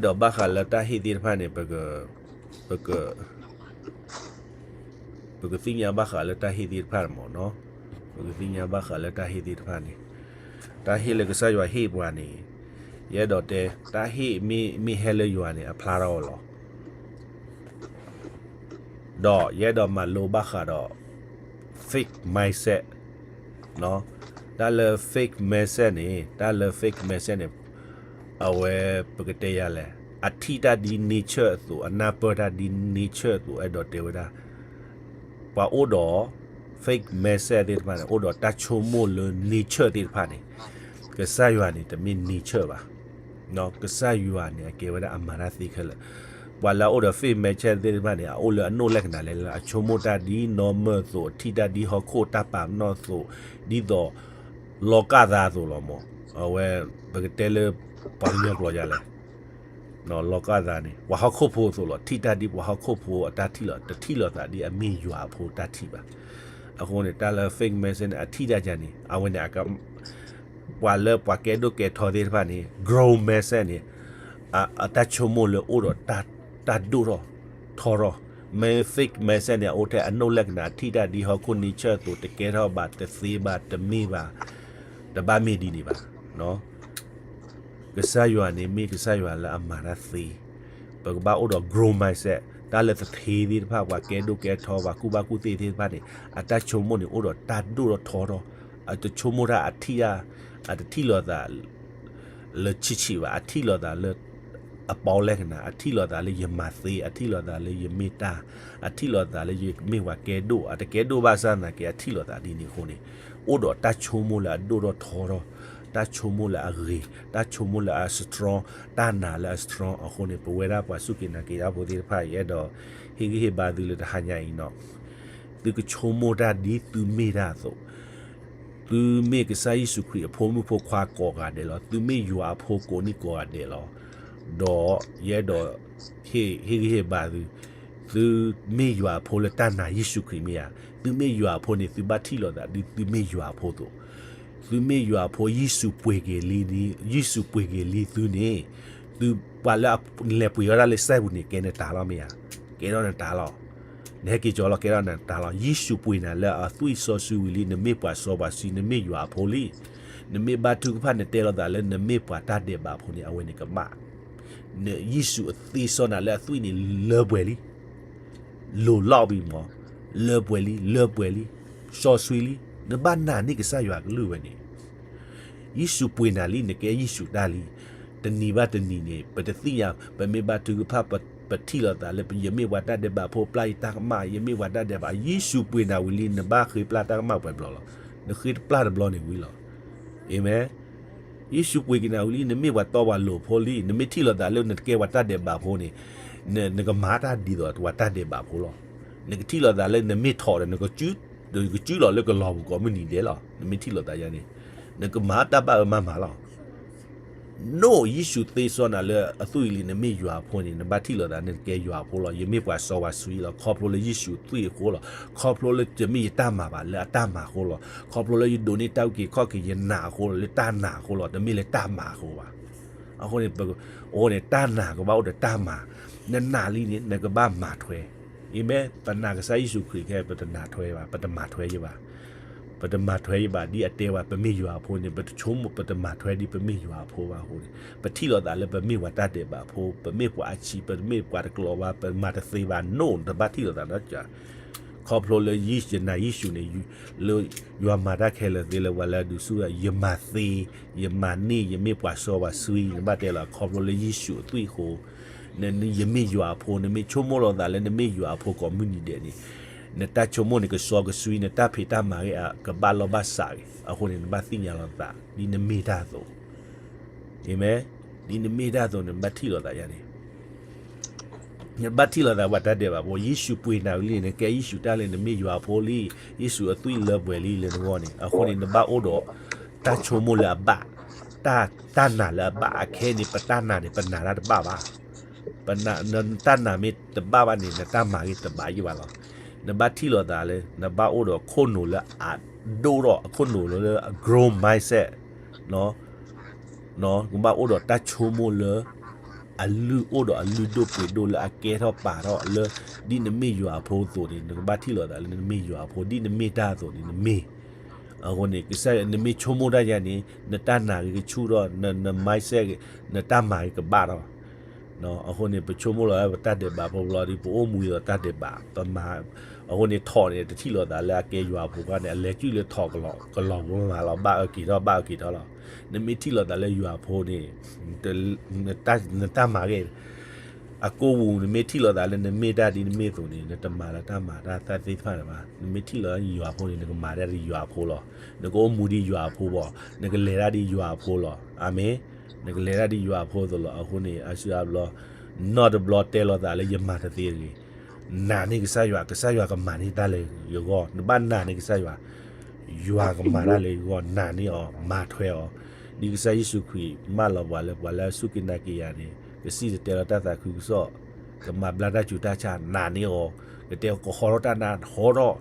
ဒီးဘၣ်ဃးလၢတၢ်ဟ့ၣ်သ့ၣ်တဖၣ်န့ၣ် ပက ပက ပကသ့ၣ်ညါဘၣ်ဃးလၢတၢ်ဟ့ၣ်သ့ၣ်တဖၣ်မ့ၢ်နီၤ, ပကသ့ၣ်ညါဘၣ်ဃးလၢတၢ်ဟ့ၣ်သ့ၣ်တဖၣ်န့ၣ်, တၢ်ဟ့ၣ်လၢကစၢ်ယွၤဟ့ၣ်ပှၤန့ၣ်, ယအဲၣ်ဒိးတဲ, တၢ်ဟ့ၣ်မ့ၢ် မ့ၢ်ဟဲလၢယွၤန့ၣ် အဖျါထီၣ်အီၤလီၤ. ဒီးယအဲၣ်ဒိးမၤလိဘၣ်ဃးဒီး fixed mindset တၢ်လၢ fixed mindset န့ၣ်, တၢ်လၢ fixed mindset န့ၣ်, အဝဲပကတဲယၤလဲၣ်, အထံၣ်တၢ်ဒ် nature အသိး, အနၢ်ပၢၢ်တၢ်ဒ် nature အသိး, အဲၣ်ဒိးတဲဝဲဒၣ် ပှၤအိၣ်ဒီး fixed mindset သ့ၣ်တဖၣ်န့ၣ် အိၣ်ဒီးတၢ်ဆိကမိၣ်လၢ nature သ့ၣ်တဖၣ်န့ၣ်, ကစၢ်ယွၤန့ၣ် တမ့ၢ် nature ဘၣ်. ကစၢ်ယွၤန့ၣ် အကဲဝဲဒၣ်အမၤတၢ်သ့ခဲလၢာ်. ပှၤလၢအအိၣ်ဒီး fixed mindset သ့ၣ်တဖၣ်န့ၣ် အအိၣ်လၢအနိၣ်လဲကနၤလဲၣ်လၢ အဆိကမိၣ်တၢ်ဒ် normal အသိး, အထံၣ်တၢ်ဒ်ဟီၣ်ခိၣ်တၢ်ပာ်ပနီၣ်အသိး, ဒ်သိး လီၤကၢ်သးအသိးလီၤမး. အဝဲ ပကတဲလၢ ပှၤကညီကျိာ်ယၤလဲၣ် လီၤကၢ်သးန့ၣ် ပှၤဟီၣ်ခိၣ်ဖိအသိးလီၤ. ထံၣ်တၢ်ဒ်ပှၤဟီၣ်ခိၣ်ဖိအတၢ်ထံၣ်လီၤ, တထံၣ်လိာ်သးဒ်အမ့ၢ်ယွၤအဖိတၢ်ထံၣ်ဘၣ်. အဃိန့ၣ် တၢ်လၢ fixed mindset န့ၣ် အထံၣ်တၢ်ယၤန့ၣ် အဝဲန့ၣ် ပှၤလၢပှၤကဲဒိၣ်ကဲထီသ့ၣ်တဖၣ်န့ၣ် growth mindset န့ၣ် အတၢ်ဆိကမိၣ်လၢအိၣ်ဒီးတၢ်ဒိၣ်ထီၣ်ထီထီၣ်, မ့ၢ် fixed mindset န့ၣ် အအိၣ်ထဲအနိၣ်လဲကနၤ အထံၣ်တၢ်ဒ်ဟီၣ်ခိၣ် nature အသိး, တကဲထီၣ်ဘၣ်, တသ့ဘၣ်, တမ့ၢ်ဘၣ်, တဘၣ်မ့ၢ်ဒ်န့ၣ်ဘၣ်. ကစၢ်ယွၤန့ၣ် မ့ၢ်ကစၢ်ယွၤလၢအမၤတၢ်သ့. ပကဘၣ်အိၣ်ဒီး growth mindset, တၢ်လၢသထ့သ့ၣ်တဖၣ်, ပှၤကဲဒိၣ်ကဲထီ, ပှၤကူၣ်ဘၣ်ကူၣ်သ့သ့ၣ်တဖၣ်န့ၣ် အတၢ်ဆိကမိၣ်န့ၣ် အိၣ်ဒီးတၢ်ဒိၣ်ထီၣ်ထီထီၣ်, အတဆိကမိၣ်တၢ်အထံၣ်, အတထံၣ်လိာ်သး လၢဆံးဆံးဘၣ်, အထံၣ်လိာ်သးလၢ အပီလဲကနၤ, အထံၣ်လိာ်သးလၢယမၤသ့, အထံၣ်လိာ်သးလၢယမ့ၢ်တၢ်, အထံၣ်လိာ်သးလၢယမ့ၢ်ပှၤကဲဒိၣ်, အတကဲဒိၣ်ဘၣ်ဆၣ်သနာ်က့ အထံၣ်လိာ်သးဒ်န့ၣ်အဃိန့ၣ်, အိၣ်ဒီးတၢ်ဆိကမိၣ်လၢအဒိၣ်ထီၣ်ထီထီၣ်, တၢ်ဆိကမိၣ်လၢအဂ့ၤ, တၢ်ဆိကမိၣ်လၢအ strong, တၢ်နာ်လၢအ strong အဃိန့ၣ်, ပဝဲဒၣ်ပှၤစူၢ်က့ၤနာ်က့ၤတၢ်ဖိသ့ၣ်တဖၣ်အံၤ အဲၣ်ဒိး ဟ့ၣ်ဂံၢ်ဟ့ၣ်ဘါသုလၢတဟါညါအံၤနီၤ, သုကဆိကမိၣ်တၢ်ဒ်သုမ့ၢ်တၢ်အသိး သုမ့ၢ်ကစၢ်ယ့ၣ်ၡူးခရံာ်အဖိမုၣ်ဖိခွါကိးဂၤဒဲးလီၤ. သုမ့ၢ်ယွၤအဖိကိးနံၣ်ကိးဂၤဒဲးလီၤ. ဒီးယအဲၣ်ဒိး ဟ့ၣ်ဂံၢ်ဟ့ၣ်ဘါသု, သုမ့ၢ်ယွၤအဖိလၢတၢ်နာ်ယ့ၣ်ၡူးခရံာ်မ့ၢ်ဧါ. သုမ့ၢ်ယွၤအဖိန့ၣ် သုဘၣ်ထံၣ်လိာ်သးဒ်သုမ့ၢ်ယွၤအဖိအသိး. သုမ့ၢ်ယွၤအဖိ ယ့ၣ်ၡူးပှ့ၤက့ၤလံ, ယ့ၣ်ၡူးပှ့ၤက့ၤလံသုန့ၣ်, သုပှၤလၢအလဲၤပှ့ၤဝဲဒၣ်လၢစဲပူၤန့ၣ် ကဲနတၢ်လီၤမ့ၢ်ဧါ. ကဲထီၣ်နတၢ်လီၤ. နဟဲက့ၤကၠီလီၤ ကဲထီၣ်နတၢ်လီၤ. ယ့ၣ်ၡူးပှ့ၤနၤလၢအသွံၣ်စီဆှံဝံၤလံ, နမ့ၢ်ပှၤစီပှၤဆှံ, နမ့ၢ်ယွၤအဖိလံ. နမ့ၢ်ဘါထုကဖၣ် နတဲလိာ်သးလၢနမ့ၢ်ပှၤတၢ်ဒဲးဘးဖိန့ၣ် အဝဲန့ၣ်ကဘၣ် နယ့ၣ်ၡူးအသ့စီနၤလၢအသွံၣ်န့ၣ် လၢပှဲၤလံ. လိၤလီၤဘံမး, လၢပှဲၤလံ, လၢပှဲၤလံ, စီဆှံလံ. နဘၣ်နာ်န့ၢ်ကစၢ်ယွၤအကလုၢ်ဝဲန့ၣ် ယ့ၣ်ၡူးပှ့ၤနၤလံ, နကဲယ့ၣ်ၡူးတၢ်လံ. တနံၤဘၣ်တနံၤန့ၣ် ပတသ့ၣ်ညါ, ပမ့ၢ်ဘါထုကဖၣ် ပထံၣ်လိာ်သးလၢ ယမ့ၢ်ပှၤတၢ်ဒဲးဘးဖိ ပျၢ်ယတၢ်ကမၣ်, ယမ့ၢ်ပှၤတၢ်ဒဲးဘး, ယ့ၣ်ၡူးပှ့ၤနၤဝံၤလံ နဘၣ်ဃ့ပျၢ်တၢ်ကမၣ်ပှဲၤဘျီလီၤ. နဃ့တပျၢ်တဘျီန့ၣ်ဝံၤလီၤ. အၤမ့ၣ်. ယ့ၣ်ၡူးပှ့ၤက့ၤနၤဝံၤလံ နမ့ၢ်ပှၤတီပှၤလိၤဖိလံ, နမ့ၢ်ထံၣ်လိာ်သးလၢနတကဲပှၤတၢ်ဒဲးဘးဖိန့ၣ်, နကမၤတၢ်ဒ်သိးပှၤတၢ်ဒဲးဘးဖိလီၤ. နကထံၣ်လိာ်သးလၢနမ့ၢ်ထိးဒီး နကစုလီၤလၢကလီၤပူၤကိးမုၢ်နံၤဒဲးလီၤ. နမ့ၢ်ထံၣ်လိာ်သးယါန့ၣ်, နကမၤတၢ်ဘၣ်အၢမၤမၤလီၤ. နအိၣ်ယ့ၣ်ၡူးသ့စီနၤလၢအသွံၣ်လံ နမ့ၢ်ယွၤအဖိန့ၣ် နဘၣ်ထံၣ်လိာ်သး နကဲယွၤအဖိလီၤ. ယမ့ၢ်ပှၤစီပှၤဆှံလီၤ. ခီဖျိလၢယ့ၣ်ၡူးသွံၣ်အဃိလီၤ. ခီဖျိလၢတမ့ၢ်ယတၢ်မၤဘၣ် လၢအတၢ်မၤအဃိလီၤ. ခီဖျိလၢယဒိးန့ၢ်တၢ်အုၣ်က့ၤခီၣ်က့ၤ ယနာ်အဃိလီၤ. လၢတၢ်နာ်အဃိလီၤ. တမ့ၢ်လၢတၢ်မၤအဃိဘၣ်. အဃိန့ၣ် ပအိၣ်န့ၣ် တၢ်နာ်ကဘၣ်အိၣ်ဒီးတၢ်မၤ. နနာ်လံန့ၣ် နကဘၣ်မၤထွဲ. အၤမ့ၣ်. ပနာ်ကစၢ်ယ့ၣ်ၡူးခရံာ်ခဲ ပတနာ်ထွဲဘၣ်, ပတမၤထွဲယဘၣ်. ပတမၤထွဲယဘၣ် ဒ်အတဲဝဲ ပမ့ၢ်ယွၤအဖိန့ၣ် ပတဆိကမိၣ် ပတမၤထွဲဒ်ပမ့ၢ်ယွၤအဖိဘၣ်အဃိန့ၣ် ပထံၣ်လိာ်သးလၢပမ့ၢ်ပှၤတၢ်ဒဲးဘးဖိ, ပမ့ၢ်ပှၤအဆံး, ပမ့ၢ်ပှၤတကျိၤဘၣ်, ပမၤတသ့ဘၣ်, နိၣ် တဘၣ်ထံၣ်လိာ်သးနီတဂၤ. ခီဖျိလၢယနာ်ယ့ၣ်ၡူးန့ၣ် လၢယွၤမၤတၢ်ခဲလၢာ်သ့လၢပှၤလၢအဒုးဆူၣ်, ယမၤသ့, ယမၤန့ၢ်, ယမ့ၢ်ပှၤစီပှၤဆှံ, နဘၣ်တဲလီၤ ခီဖျိလၢယ့ၣ်ၡူးအသွံၣ်အဃိ ယမ့ၢ်ယွၤအဖိ, နမ့ၢ်ဆိကမိၣ်လိာ်သးလၢနမ့ၢ်ယွၤအဖိကိးမုၢ်နံၤဒဲးန့ၣ် နတၢ်ဆိကမိၣ်န့ၣ် ကစီကဆှံ, နတၢ်ဖံးတၢ်မၤဂ့ၤ ကဘၣ်လီၢ်ဘၣ်စးဂ့ၤ. အဃိန့ၣ် နဘၣ်သ့ၣ်ညါလိာ်သး ဒ်နမ့ၢ်တၢ်အသိး. အၤမ့ၣ်. ဒ်နမ့ၢ်တၢ်အသိးန့ၣ် နဘၣ်ထံၣ်လိာ်သးယါန့ၣ် နဘၣ်ထံၣ်လိာ်သးပှၤတၢ်ဒဲးဘးဖိ, ယ့ၣ်ၡူးပှ့ၤနၤဝံၤလံ, နကဲယ့ၣ်ၡူးတၢ်လံ, နမ့ၢ်ယွၤအဖိလံ, ယ့ၣ်ၡူးအသွံၣ်လၢပှဲၤလံလၢနဂီၢ်န့ၣ်. အဃိန့ၣ် နဘၣ်အိၣ်ဒီး တၢ်ဆိကမိၣ်လၢအဘၣ်, တၢ်နာ်လၢအဘၣ်. အခဲအံၤန့ၣ် ပတၢ်နာ်န့ၣ် ပနာ်တၢ်တဘၣ်ဘၣ်. နတၢ်နာ်မ့ၢ်တဘၣ်ဘၣ်န့ၣ် နတၢ်မၤဂ့ၤတဘၣ်ယံၤဘၣ်လီၤ. နဘၣ်ထံၣ်လိာ်သးလၢ နဘၣ်အိၣ်ဒီးခိၣ်နူာ်လၢအဒိၣ်ထီၣ်, အခိၣ်နူာ်လၢအ growth mindset နဘၣ်အိၣ်ဒီးတၢ်ဆိကမိၣ်လၢ အလုၢ်အိၣ်ဒီးအလုၢ်ဒိၣ်ပှ့ၤဒိၣ်လၢအကဲထီၣ်ပာ်ထီၣ်လၢ ဒ်နမ့ၢ်ယွၤအဖိအသိးန့ၣ် နကဘၣ်ထံၣ်လိာ်သးလၢနမ့ၢ်ယွၤအဖိ ဒ်နမ့ၢ်တၢ်အသိးန့ၣ် နမ့ၢ် အဃိန့ၣ် ကစၢ်ယွၤ နမ့ၢ်ဆိကမိၣ်တၢ်ယါန့ၣ် နတၢ်နာ်ဂ့ၤကဆူၣ်ထီၣ် န န mindset ဂ့ၤ နတၢ်မၤဂ့ၤကဘၣ်ထီၣ် အဃိန့ၣ် ပဆိကမိၣ်လီၤပတၢ်ဒဲးဘးဖိဘျီဒီး ပအိၣ်မူဒီးတၢ်ဒဲးဘး ပမၤ အဃိန့ၣ် ထိးန့ၣ် တထံၣ်လိာ်သးလၢအကဲယွၤအဖိဘၣ်န့ၣ် အလဲၤကုၢ်လၢထိးကလီၤ ကလီၤဖိမၤလီၤ ဘၣ်အၢက့ၤထီၣ် ဘၣ်အၢက့ၤထီၣ်လီၤ. နမ့ၢ်ထံၣ်လိာ်သးလၢယွၤအဖိန့ၣ် နတၢ်မၤဂ့ၤ အကိးပူၤ နမ့ၢ်ထံၣ်လိာ်သးလၢနမ့ၢ်တၢ်ဒ်နမ့ၢ်အသိးန့ၣ် နတမၤလၢတၢ်မၤတၢ်သ့ၣ်တဖၣ်န့ၣ်ဘၣ်. နမ့ၢ်ထံၣ်လိာ်သးလၢယွၤအဖိန့ၣ် နကမၤတၢ်ဒ်ယွၤအဖိလီၤ. နကအိၣ်မူဒ်ယွၤအဖိဘၣ် နကလဲၤတၢ်ဒ်ယွၤအဖိလီၤ. အၤမ့ၣ်. နကလဲၤတၢ်ဒ်ယွၤအဖိအသိးလီၤ. အဃိန့ၣ် အါစုအါဘျီ နီတဘျီတဲလိာ်သးလၢယမၤတသ့တဂ့ၤ. နာ်န့ၢ်ကစၢ်ယွၤ ကစၢ်ယွၤကမၤန့ၢ်တၢ်လၢယဂီၢ် နဘၣ်နာ်န့ၢ်ကစၢ်ယွၤ ယွၤကမၤတၢ်လၢယဂီၢ် နာ်န့ၢ်အီၤ မၤထွဲအီၤ ဒ်ကစၢ်ယ့ၣ်ၡူးခရံာ်မၢလီၤပှၤလၢပှၤလၢအစူၢ်က့ၤနာ်က့ၤယၤန့ၣ် ကစံၣ်တဲၤတဲလီၤတၢ်သးခုကစီၣ် ကမၤဘျါတၢ်ဆူးတၢ်ဆါ နာ်န့ၢ်အီၤ ကတဲကဟီထီၣ်တၢ်နါ ဟီထီၣ်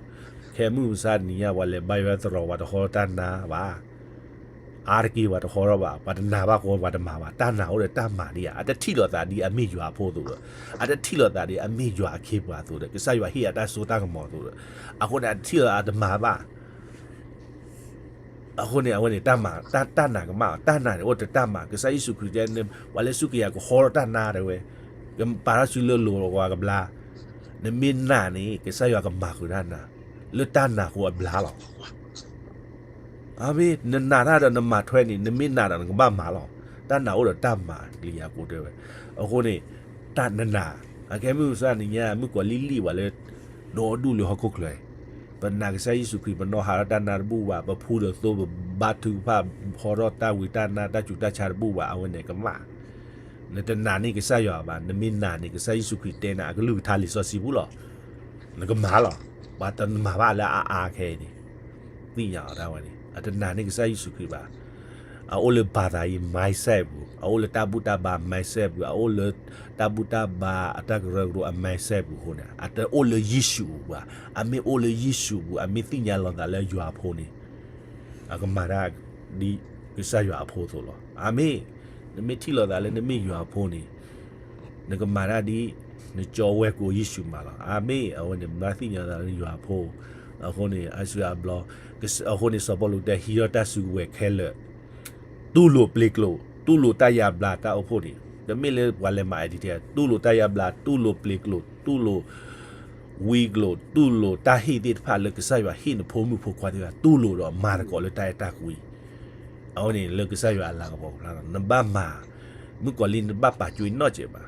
ခဲမုၢ်မဆါတနံၤညါ ပှၤလဲၤဘါယွၤသရိာ် ပှၤတဟီထီၣ်တၢ်နါဘၣ် အါတက့ၢ်ပှၤတဟီထီၣ်ဘၣ် ပှၤတနာ်ဘၣ်ဃိပှၤတမၤဘၣ် တၢ်နာ်အိၣ်ဒီးတၢ်မၤဒံးဧါ အတထံၣ်လိာ်သးဒ်အမ့ၢ်ယွၤအဖိအသိးဒီး အတထံၣ်လိာ်သးဒ်အမ့ၢ်ယွၤအခ့အပှၤအသိးဒီး ကစၢ်ယွၤဟ့ၣ်အတၢ်စိတၢ်ကမီၤအသိးဒီး အဃိန့ၣ် အတထံၣ်လိာ်သးအတမၤဘၣ် အဃိန့ၣ် အဝဲန့ၣ် တၢ်မၤ တၢ်နာ်ကမၣ် တၢ်နာ်န့ၣ် အိၣ်တတၢ်မၤ ကစၢ်ယ့ၣ်ၡူးခရံာ်တဲ ပှၤလၢစူၢ်က့ၤယၤကဟီထီၣ်တၢ်နါတဲဝဲ ကပာ်ထီၣ်စုလၢလိၤဝဲကဘျါ နမ့ၢ်နာ်န့ၣ် ကစၢ်ယွၤကမၤဃုာ်တၢ်နါ လၢတၢ်နာ်ဃိအဘျါလီၤ. အမ့ၢ် နနာ်တၢ်ဒီးနမၤထွဲန့ၣ် နမ့ၢ်နာ်ဒီးနကဘၣ်မၤလီၤ. တၢ်နာ်အိၣ်ဒီးတၢ်မၤလံယၤကိးတဲဝဲ အဃိန့ၣ် တၢ်နနာ် အခဲမုၢ်မဆါနံၤညါ မုၣ်ကီၤလံၢ်လံၢ်ပှၤလၢ ဒီဒူၣ်လၢဟီၣ်ခိၣ်ချၢအံၤ ပနာ်ကစၢ်ယ့ၣ်ၡူးခရံာ် ပနီၣ်ဟးထီၣ်တၢ်နါတဘူၣ်ဘၣ် ပဖူဒီးသိ ပဘါထုကဖၣ် ဟီထီၣ်တၢ်ဝံတၢ်နါ တၢ်ဆူးတၢ်ဆါတဘူၣ်ဘၣ် အဝဲန့ၣ်ကမၣ် နတနာ်န့ၢ်ကစၢ်ယွၤဘၣ် နမ့ၢ်နာ်န့ၣ် ကစၢ်ယ့ၣ်ၡူးခရံာ်တဲနၤ အကလုၢ်ကထါလံာ်စီဆှံပူၤလီၤ. နကမၤလီၤ. ပှၤတမၤဘၣ်လၢအအါခဲအံၤန့ၣ် သ့ၣ်ညါအီၤဒၣ်ဝဲန့ၣ် အတနာ်န့ၢ်ကစၢ်ယ့ၣ်ၡူးခရံာ်ဘၣ်. အအိၣ်လၢဘၤသးအံၤ mindset ပူၤ အအိၣ်လၢတၢ်ဘူၣ်တၢ်ဘါ mindset ပူၤ အအိၣ်လၢတၢ်ဘူၣ်တၢ်ဘါအတၢ်ကရၢကရိအ mindset ပူၤအဃိန့ၣ် အတအိၣ်လၢယ့ၣ်ၡူးအပူၤဘၣ်. အမ့ၢ်အိၣ်လၢယ့ၣ်ၡူးအပူၤ အမ့ၢ်သ့ၣ်ညါလီၤသးလၢယွၤအဖိန့ၣ် အကမၤတၢ်ဒ်ကစၢ်ယွၤအဖိအသိးလီၤ. အၤမ့ၣ်. နမ့ၢ်ထံၣ်လိာ်သးလၢနမ့ၢ်ယွၤအဖိန့ၣ် နကမၤတၢ်ဒ် နကၠီဝဲၢ်ကိယ့ၣ်ၡူးမးလီၤ. အၤမ့ၣ်. အဝဲန့ၣ် မၤသ့ၣ်ညါသးလၢယွၤအဖိ အဃိန့ၣ် အါစုအါဘျီ အဃိန့ၣ် စီၤပီလူးတဲ ဟံးထီၣ်တၢ်စုကဝဲၤခဲလၢာ် တူၢ်လိာ်ပျ့ၤကျိာ် တူၢ်လိာ်တၢ်ယါဘျါတၢ်အိၣ်ဖှိၣ်န့ၣ် တမ့ၢ်လၢပှၤလဲၤမၤ identity တူၢ်လိာ်တၢ်ယါဘျါ တူၢ်လိာ်ပျ့ၤကျိာ် တူၢ်လိာ် ဝံကျိာ် တူၢ်လိာ်တၢ်ဟ့ၣ်သ့ၣ်တဖၣ်လၢကစၢ်ယွၤဟ့ၣ်နဖိမုၣ်ဖိခွါသ့ၣ်တဖၣ် တူၢ်လိာ်ဒီးမၤသကိးလၢတၢ်အဲၣ်တၢ်ကွံ အဝဲန့ၣ်လၢကစၢ်ယွၤအလၤကပီၤကဖျါလီၤ. နဘၣ်မၤ မုၣ်ကီၤလံၢ် နဘၣ်ပာ်ကွံာ်နီတစဲးဘၣ်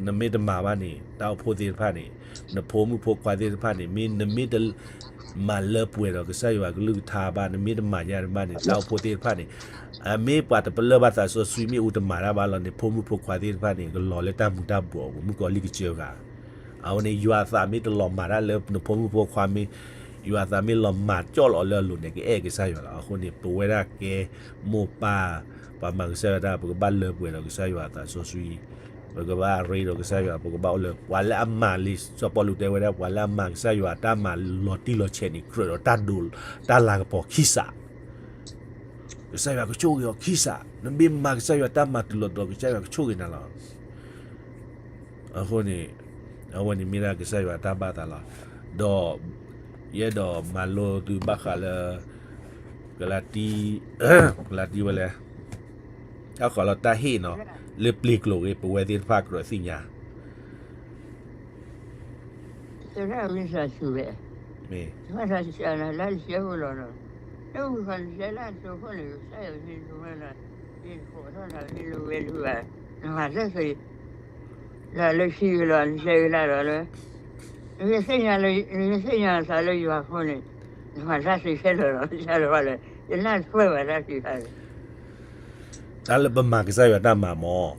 နမ့ၢ်တမၤဘၣ်န့ၣ် တၢ်အိၣ်ဖှိၣ်သ့ၣ်တဖၣ်န့ၣ် နဖိမုၣ်ဖိခွါသ့ၣ်တဖၣ်န့ၣ် မ့ၢ်နမ့ၢ်တ မၤလၢပှဲၤဒီးကစၢ်ယွၤကလုၢ်ကထါဘၣ် နမ့ၢ်တမၤယါတဘၣ်န့ၣ် တၢ်အိၣ်ဖှိၣ်သ့ၣ်တဖၣ်န့ၣ် အမ့ၢ်ပှၤတပလၢၢ်ဘၣ်သးစီဆှံမ့ၣ်အူတမၤတၢ်ဘၣ်လီၤန့ၣ် ဖိမုၣ်ဖိခွါသ့ၣ်တဖၣ်န့ၣ် ကလီၤလၢတၢ်မူၤတၢ်ဘှီးအပူၤ မုၣ်ကီၤလံၢ်ကစၢၤဂၤ အဝဲန့ၣ် ယွၤအသးမ့ၢ်တလီၤမၤတၢ်လၢနဖိမုၣ်ဖိခွါမ့ၢ် ယွၤအသးမ့ၢ်လီၤမၤကၠီၣ်လီၤအီၤလၢအလိၤန့ၣ် ကအဲၣ်ကစၢ်ယွၤလီၤ. အဃိန့ၣ် ပဝဲဒၣ်ကဲမိၢ်ပၢ် ပှၤမၤကစၢ်ယွၤတၢ် ပကဘၣ်လၢပှဲၤဒီးကစၢ်ယွၤအသးစီဆှံ ပကဘၣ်ရ့ဒီးကစၢ်ယွၤ ပကဘၣ်အိၣ်လၢ ပှၤလၢအမၤလံာ်စီၤပီလူးတဲဝဲဒၣ် ပှၤလၢအမၤကစၢ်ယွၤတၢ်မၤလီၤတံၢ်လီၤဆဲးန့ၣ် ကြၢးဒီးတၢ်ဒိး တၢ်လၤကပီၤခံစး ကစၢ်ယွၤကဆိၣ်ဂ့ၤအီၤခံစး နမ့ၢ်မၤကစၢ်ယွၤတၢ်မၤတုၤလီၤတီၤ ကစၢ်ယွၤကဆိၣ်ဂ့ၤနၤလီၤ. အဃိန့ၣ် အဝဲန့ၣ်မ့ၢ်ဒၣ်ကစၢ်ယွၤတၢ်ဘၣ်သးလီၤ. ဒီး ယအဲၣ်ဒိးမၤလိသုဘၣ်ဃးလၢ ကလၤတံ ကလၤတံဝဲလဲၣ် တၢ်ဃီလီၤတၢ်ဟ့ၣ်နီၤ လၢပျ့ၤကျိာ်ဂ့ၤ ပဝဲသ့ၣ်တဖၣ်ကြၢးသ့ၣ်ညါ မ့ၢ် လၢခံကလီၤ နမၤတၢ်သ့ လၢလၢခံကလီၤ နတဲကလၢာ်ဒီးလၢ နမ့ၢ်သ့ၣ်ညါလၢ နမ့ၢ်သ့ၣ်ညါသးလၢယွၤအဃိန့ၣ် နမၤတၢ်သ့ခဲလၢာ်လီၤ တၢ်တဖၣ်လၢ ယနၢ်တပၢၢ်ဘၣ်တၢ်သ့ၣ်တဖၣ်န့ၣ် တၢ်လၢပမၤကစၢ်ယွၤတၢ်မၤမ့ၢ်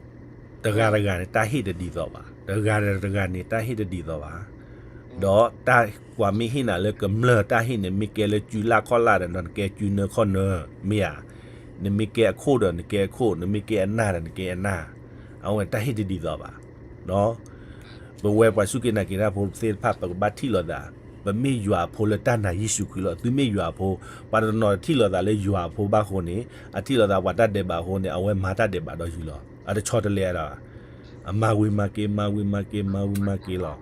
တဂၤတဂၤန့ၣ် တၢ်ဟ့ၣ်တဒ်သိးဘၣ်, တဂၤဒီးတဂၤန့ၣ် တၢ်ဟ့ၣ်တဒ်သိးဘၣ်. ဒီးတၢ်ကွၢ်မ့ၢ်ဟ့ၣ်နၤလၢကမျၢၢ်တၢ်ဟ့ၣ်န့ၣ် မ့ၢ်ကဲလၢစုလၢခီၣ်လၢ်ဒီး နကဲစုနၢခီၣ်နၢ မ့ၢ်ဧါ. နမ့ၢ်ကဲအခိၣ်ဒီးနကဲအခိၣ်, နမ့ၢ်ကဲအနၢ်ဒီးနကဲအနၢ်, အဝဲတၢ်ဟ့ၣ်တဒ်သိးဘၣ်. ပဝဲပှၤစူၢ်က့ၤနာ်က့ၤတၢ်ဖိသ့ၣ်တဖၣ် ပကဘၣ်ထံၣ်လိာ်သး, ပမ့ၢ်ယွၤအဖိလၢတၢ်နာ်ယ့ၣ်ၡူးခရံာ်လီၤ. သုမ့ၢ်ယွၤအဖိ, ပှၤတနီၤထံၣ်လိာ်သးလၢယွၤအဖိဘၣ်အဃိန့ၣ် အထံၣ်လိာ်သးပှၤတၢ်ဒဲးဘးအဃိန့ၣ် အဝဲမၤတၢ်ဒဲးဘးဒီးယုာ်လီၤ. အတဆီတလဲဒီး အမၤဝံၤမၤက့ၤ မၤဝံၤမၤက့ၤ မၤဝံၤမၤက့ၤလီၤ.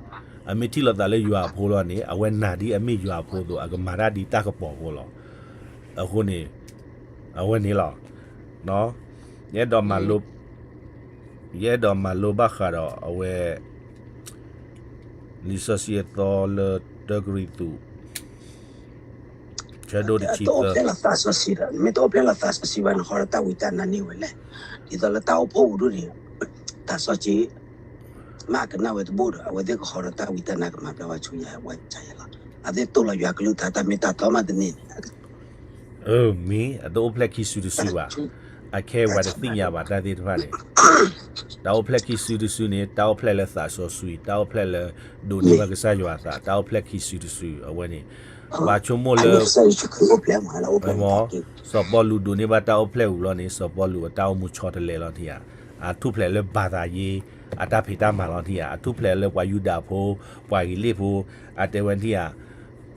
အမ့ၢ်ထံၣ်လိာ်သးလၢယွၤအဖိလီၤန့ၣ် အဝဲနာ်ဒ်အမ့ၢ်ယွၤအဖိအသိး အကမၤတၢ်ဒ်တၢ်ကပီၤဖိလီၤ. အဃိန့ၣ် အဝဲန့ၣ်လီၤ. ယအဲၣ်ဒိးမၤလိ ယအဲၣ်ဒိးမၤလိဘၣ်ဃးဒီးအဝဲ လံာ်စီဆှံအသီလၢတၢကရံၣ်သူး ဆၢဒိၣ်တဆံသၢ တအိၣ်ဖျဲၣ်လီၤသးစီဆှံဒီး နမ့ၢ်တအိၣ်ဖျဲၣ်လီၤသးစီဆှံဘၣ် နဟီဒီးတၢ်ဝံတၢ်နါန့ၢ်ဝဲလဲၣ်. ဒ်သိးလၢတၢ်အိၣ်ဖှိၣ်ပူၤဒိၣ်န့ၣ် သးစီဆှံ မ့ၢ်ကနၣ်ဝဲတဘိဒီး အဝဲသ့ၣ်ကဟီဒီးတၢ်ဝံတၢ်နါကမၤဘျါဝဲဆူယၤဝဲဆါယၤလီၤ. အဝဲသ့ၣ်တိၢ်လီၤယွၤကလုၢ်ကထါတၢ်မ့ၢ်တၢ်တီမးတန့ၢ်န့ၣ် မ့ၢ်အတအိၣ်ဖျဲၣ်ခံစုတစုဘၣ်. အခဲပှၤတသ့ၣ်ညါဘၣ်တၢ်သ့ၣ်တဖၣ်န့ၣ် တၢ်အိၣ်ဖျဲၣ်ခံစုတစုန့ၣ် တၢ်အိၣ်ဖျဲၣ်လၢသးစီဆှံ တၢ်အိၣ်ဖျဲၣ်လၢဒိးန့ၢ်ဘၣ်ကစၢ်ယွၤအသး တၢ်အိၣ်ဖျဲၣ်ခံစုတစု အဝဲန့ၣ် ပှၤဆိကမိၣ်လၢ စီၤပီလူးဒိးန့ၢ်ဘၣ်တၢ်အိၣ်ဖျဲၣ်ဝံၤလီၤန့ၣ် စီၤပီလူးအတၢ်အိၣ်မူဆီတလဲလီၤထံဧါ. အထူၣ်ဖျဲးလၢဘၤသးယ့ အတၢ်ဖံးတၢ်မၤလီၤထံဧါ. အထူၣ်ဖျဲးလၢပှၤယူဒၤဖိ ပှၤဂ့ၤလ့ၣ်ဖိ အတဲဝဲထံဧါ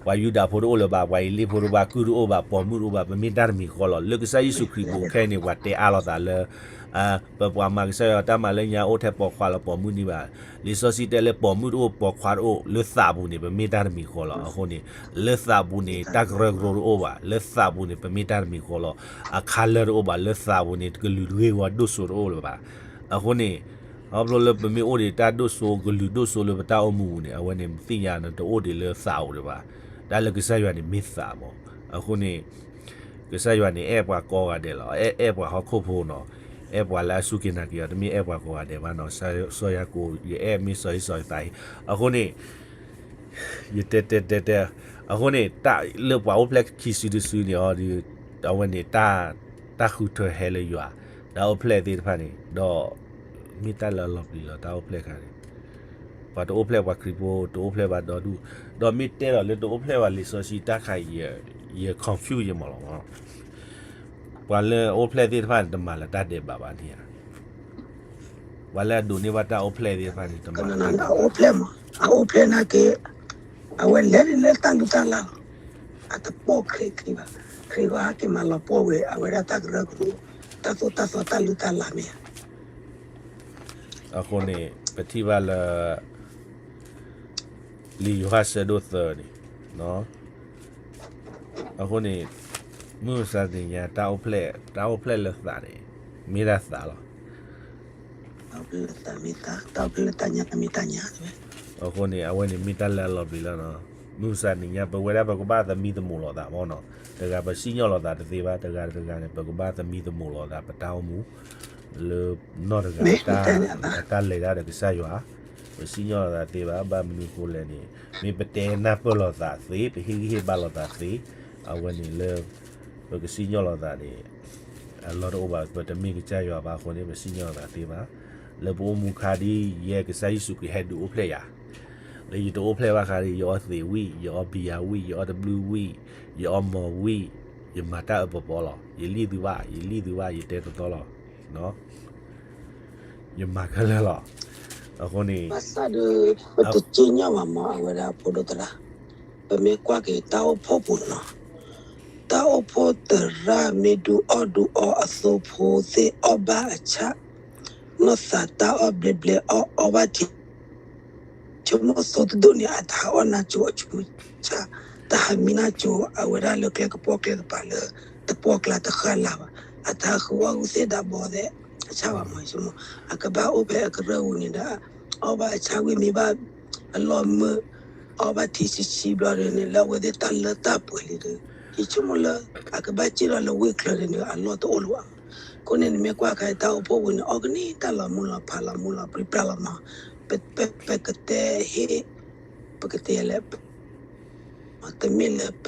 ပှၤယူဒၤဖိတအိၣ်လၢၤဘၣ် ပှၤဂ့ၤလ့ၣ်ဖိတအိၣ်ဘၣ် ပိာ်မုၣ်တအိၣ်ဘၣ် ပမ့ၢ်တၢ်တမံၤဃီလီၤ. လၢကစၢ်ယ့ၣ်ၡူးခရံာ်ပူၤခဲအံၤန့ၣ် ပှၤတဲအါလိာ်သးလၢ ပပှၤမၤကစၢ်ယွၤတၢ်မၤလၢညါအိၣ်ထဲပိာ်ခွါလီၤ ပိာ်မုၣ်န့ၣ်ဘၣ်. လံာ်စီဆှံတဲလၢပိာ်မုၣ်တအိၣ် ပိာ်ခွါတအိၣ် လၢသးပူၤန့ၣ် ပမ့ၢ်တၢ်တမံၤဃီလီၤ. အဃိန့ၣ် လၢသးပူၤန့ၣ် တၢ်ကရၢကရိတအိၣ်ဘၣ် လၢသးပူၤန့ၣ် ပမ့ၢ်တၢ်တမံၤဃီလီၤ. အခါလၢတအိၣ်ဘၣ် လၢသးပူၤန့ၣ် ကလုာ်တဂ့ၤဝီဒိၣ်စိတအိၣ်လၢၤဘၣ်. အဃိန့ၣ် ခီဖျိလၢပမ့ၢ်အိၣ်ဒံးတၢ်ဒိၣ်စိ ကလုာ်ဒိၣ်စိလၢပတၢ်အိၣ်မူပူၤန့ၣ် အဝဲန့ၣ် ပသ့ၣ်ညါန့ၣ် တအိၣ်ဒံးလၢသးပူၤဒံးဘၣ်. တၢ်လၢကစၢ်ယွၤန့ၣ်မ့ၢ်သးမး. အဃိန့ၣ် ကစၢ်ယွၤန့ၣ် အဲၣ်ပှၤကိးဂၤဒဲးလီၤ. အဲၣ်ပှၤဟီၣ်ခိၣ်ဖိနီၤ. အဲၣ်ပှၤလၢအစူၢ်က့ၤနာ်က့ၤအီၤ တမ့ၢ်အဲၣ်ပှၤကိးဂၤဒဲးဘၣ်နီၤ. စီၤယၤကိာ် ယအဲၣ်မ့ၢ်စီၤဧ့စီၤသးအံၤ အဃိန့ၣ် ယတဲတဲတဲတဲ အဃိန့ၣ် လၢပှၤအိၣ်ဖျဲၣ်ခံစုတစုန့ၣ်အီၤဒီး အဝဲန့ၣ် တၢ်ဃုထၢဟဲလၢယွၤ တၢ်အိၣ်ဖျဲၣ်သ့ၣ်တဖၣ်န့ၣ် ဒီး မ့ၢ်တၢ်လၢအလီၤပျံၤလီၤ တၢ်အိၣ်ဖျဲၣ်ခါန့ၣ် ပှၤတအိၣ်ဖျဲၣ်ပှၤခရံာ်ဖိ တအိၣ်ဖျဲၣ်ဘၣ်ဒီဒူၣ် ဒီးမ့ၢ်တဲဒီးလၢတအိၣ်ဖျဲၣ်ဘၣ်လံာ်စီဆှံတၢ်ခါအံၤ ယ confuse ယမးလီၤမး ပှၤလၢအအိၣ်ဖျဲၣ်သ့ၣ်တဖၣ်န့ၣ် တမၤလၢတၢ်ဒဲးဘးဘၣ်န့ၣ်ဧါ. ပှၤလၢအဒိးန့ၢ်ဘၣ်တၢ်အိၣ်ဖျဲၣ်သ့ၣ်တဖၣ်န့ၣ် တမၤလၢတၢ်ဒဲးဘး အအိၣ်ဖျဲၣ်မး အအိၣ်ဖျဲၣ်နာ်က့ အဝဲလဲၤဒ်လၢတၢ်လုၢ်တၢ်လၢ်လီၤ. အတပိာ်ခရံာ်ခရံာ်ဘၣ်. ခရံာ်ကဟဲက့ၤမၤလီၤပှီၢ်ဝဲ အဝဲဒၣ်တၢ်ကရၢကရိ တၢ်သိၣ်တၢ်သီတၢ်လုၢ်တၢ်လၢ်မ့ၢ်ဧါ. အဃိန့ၣ် ပထံၣ်ဘၣ်လၢ လံာ်ယိၤဟၣ်ဆၢဒိၣ်သၢန့ၣ် အဃိန့ၣ် မုၢ်မဆါတနံၤညါ တၢ်အိၣ်ဖျဲၣ် တၢ်အိၣ်ဖျဲၣ်လၢသးန့ၣ် မ့ၢ်ဒၣ်သးလီၤ. တၢ်အိၣ်ဖျဲၣ်လၢသးမ့ၢ်သး တၢ်အိၣ်ဖျဲၣ်လၢတၢ်ညါမ့ၢ်တၢ်ညါဝဲ. အဃိန့ၣ် အဝဲန့ၣ်မ့ၢ်တၢ်လၢအလီၤပျံၤလီၤနီၤ. မုၢ်မဆါတနံၤညါ ပဝဲဒၣ်ပကဘၣ်သမံသမိးလိာ်သးမ့ၢ်နီၤ. တဂၤပစံၣ်ညီၣ်လိာ်သးတသ့ဘၣ် တဂၤတဂၤန့ၣ် ပကဘၣ်သမံသမိးလိာ်သး ပတၢ်အိၣ်မူ လၢနီၢ်တဂၤ တၢ်လဲၤတၢ်ဒီးကစၢ်ယွၤ ပစံၣ်ညီၣ်လိာ်သးသ့ဘၣ်. ဘၣ်မနုၤဃိလဲၣ်န့ၣ် မ့ၢ်ပတဲနၢ်ပၢၢ်လိာ်သးသ့ ပဟ့ၣ်ဂံၢ်ဟ့ၣ်ဘါလိာ်သးသ့ အဝဲန့ၣ်လၢ ပကစံၣ်ညီၣ်လိာ်သးန့ၣ် အလီၢ်တအိၣ်ဘၣ်. ပတမ့ၢ်ကစၢ်ယွၤဘၣ်အဃိန့ၣ် ပစံၣ်ညီၣ်လိာ်သးသ့ဘၣ်. လၢပအိၣ်မူခါဒ်ယဲ ကစၢ်ယ့ၣ်ၡူးခရံာ်ဟဲဒုးအိၣ်ဖျဲၣ်ယၤ လၢယတအိၣ်ဖျဲၣ်ဘၣ်ခါဒ် ယအီသံးဝံၣ် ယအီဘံယၤဝံၣ် ယအီတဘျုးဝံၣ် ယအီမီၤဝံၣ် ယမၤတၢ်အၢပီပီလီၤ. ယလံၣ်သုဘၣ် ယလံၣ်သုဘၣ် ယတဲတသီလီၤ. ယမၤခဲလၢာ်လီၤ. အဃိန့ၣ် ဘၣ်ဆၣ်ဒီး ပတစံၣ်ညီၣ်ဘၣ်မး အဝဲဒၣ်ဖိဒိၣ်သရၣ် ပမ့ၢ်ကွၢ်က့ၤတၢ်အိၣ်ဖှိၣ်ပူၤနီၤ တၢ်အိၣ်ဖှိၣ်သရၣ်မ့ၢ်ဒုးအီၣ်ဒုးအီအသိဖိသ့ၣ်အီၣ်ဘၣ်အဆၣ် နီၢ်သးတၢ်အီၣ်ဘျဲးဘျဲးအီၣ်အီဘၣ်ထံ ဆိကမိၣ်သိတဒိၣ်န့ၣ် အတဟးအီၣ်နၢ်ကၠိအဆူၣ်ဆၣ် တဟးမံနၢ်ကၠိအဝဲဒၣ်လၢကျဲကပီၣ်ကျဲကပၤလၢ တပီၢ်ကျါတဃၣ်လၢ်ဘၣ် အတဟးဃုအီၣ်ဂုၢ်သ့ၣ်ဒၣ်ဘီသဲး အဆၣ်ဘၣ်မး ယဆိကမိၣ် အကဘၣ်အိၣ်ဖဲအကရၢၢ်ပူၤန့ၣ်ဒီး အီၣ်ဘၣ်အဆၣ်ဝံၣ်မ့ၢ်ဘၣ် အလီၢ်မုာ် အီၣ်ဘၣ်ထံဆံးဆံးဘျီဒီးန့ၣ် လၢအဝဲသ့ၣ်တၢ်လၢတၢ်ပှဲၤလံဒီး ယဆိကမိၣ်လၢ အကဘၣ်စံၣ်ထီၣ်လၢဝ့ၢ်ချၢန့ၣ်ဒီး အလီၢ်တအိၣ်လၢၤဘၣ်မး. အဃိန့ၣ် နမ့ၢ်ကွၢ်ခါအံၤတၢ်အိၣ်ဖှိၣ်ပူၤန့ၣ် အီၣ်ကနံၣ်တၢ်လီၤမုၢ်လီၤဖးလီၤမုၢ်လီၤပြံပြါလီၤမး ပ ပ ပကတဲဟ့ၣ် ပကတဲလဲၣ် တမ့ၢ်လၢပ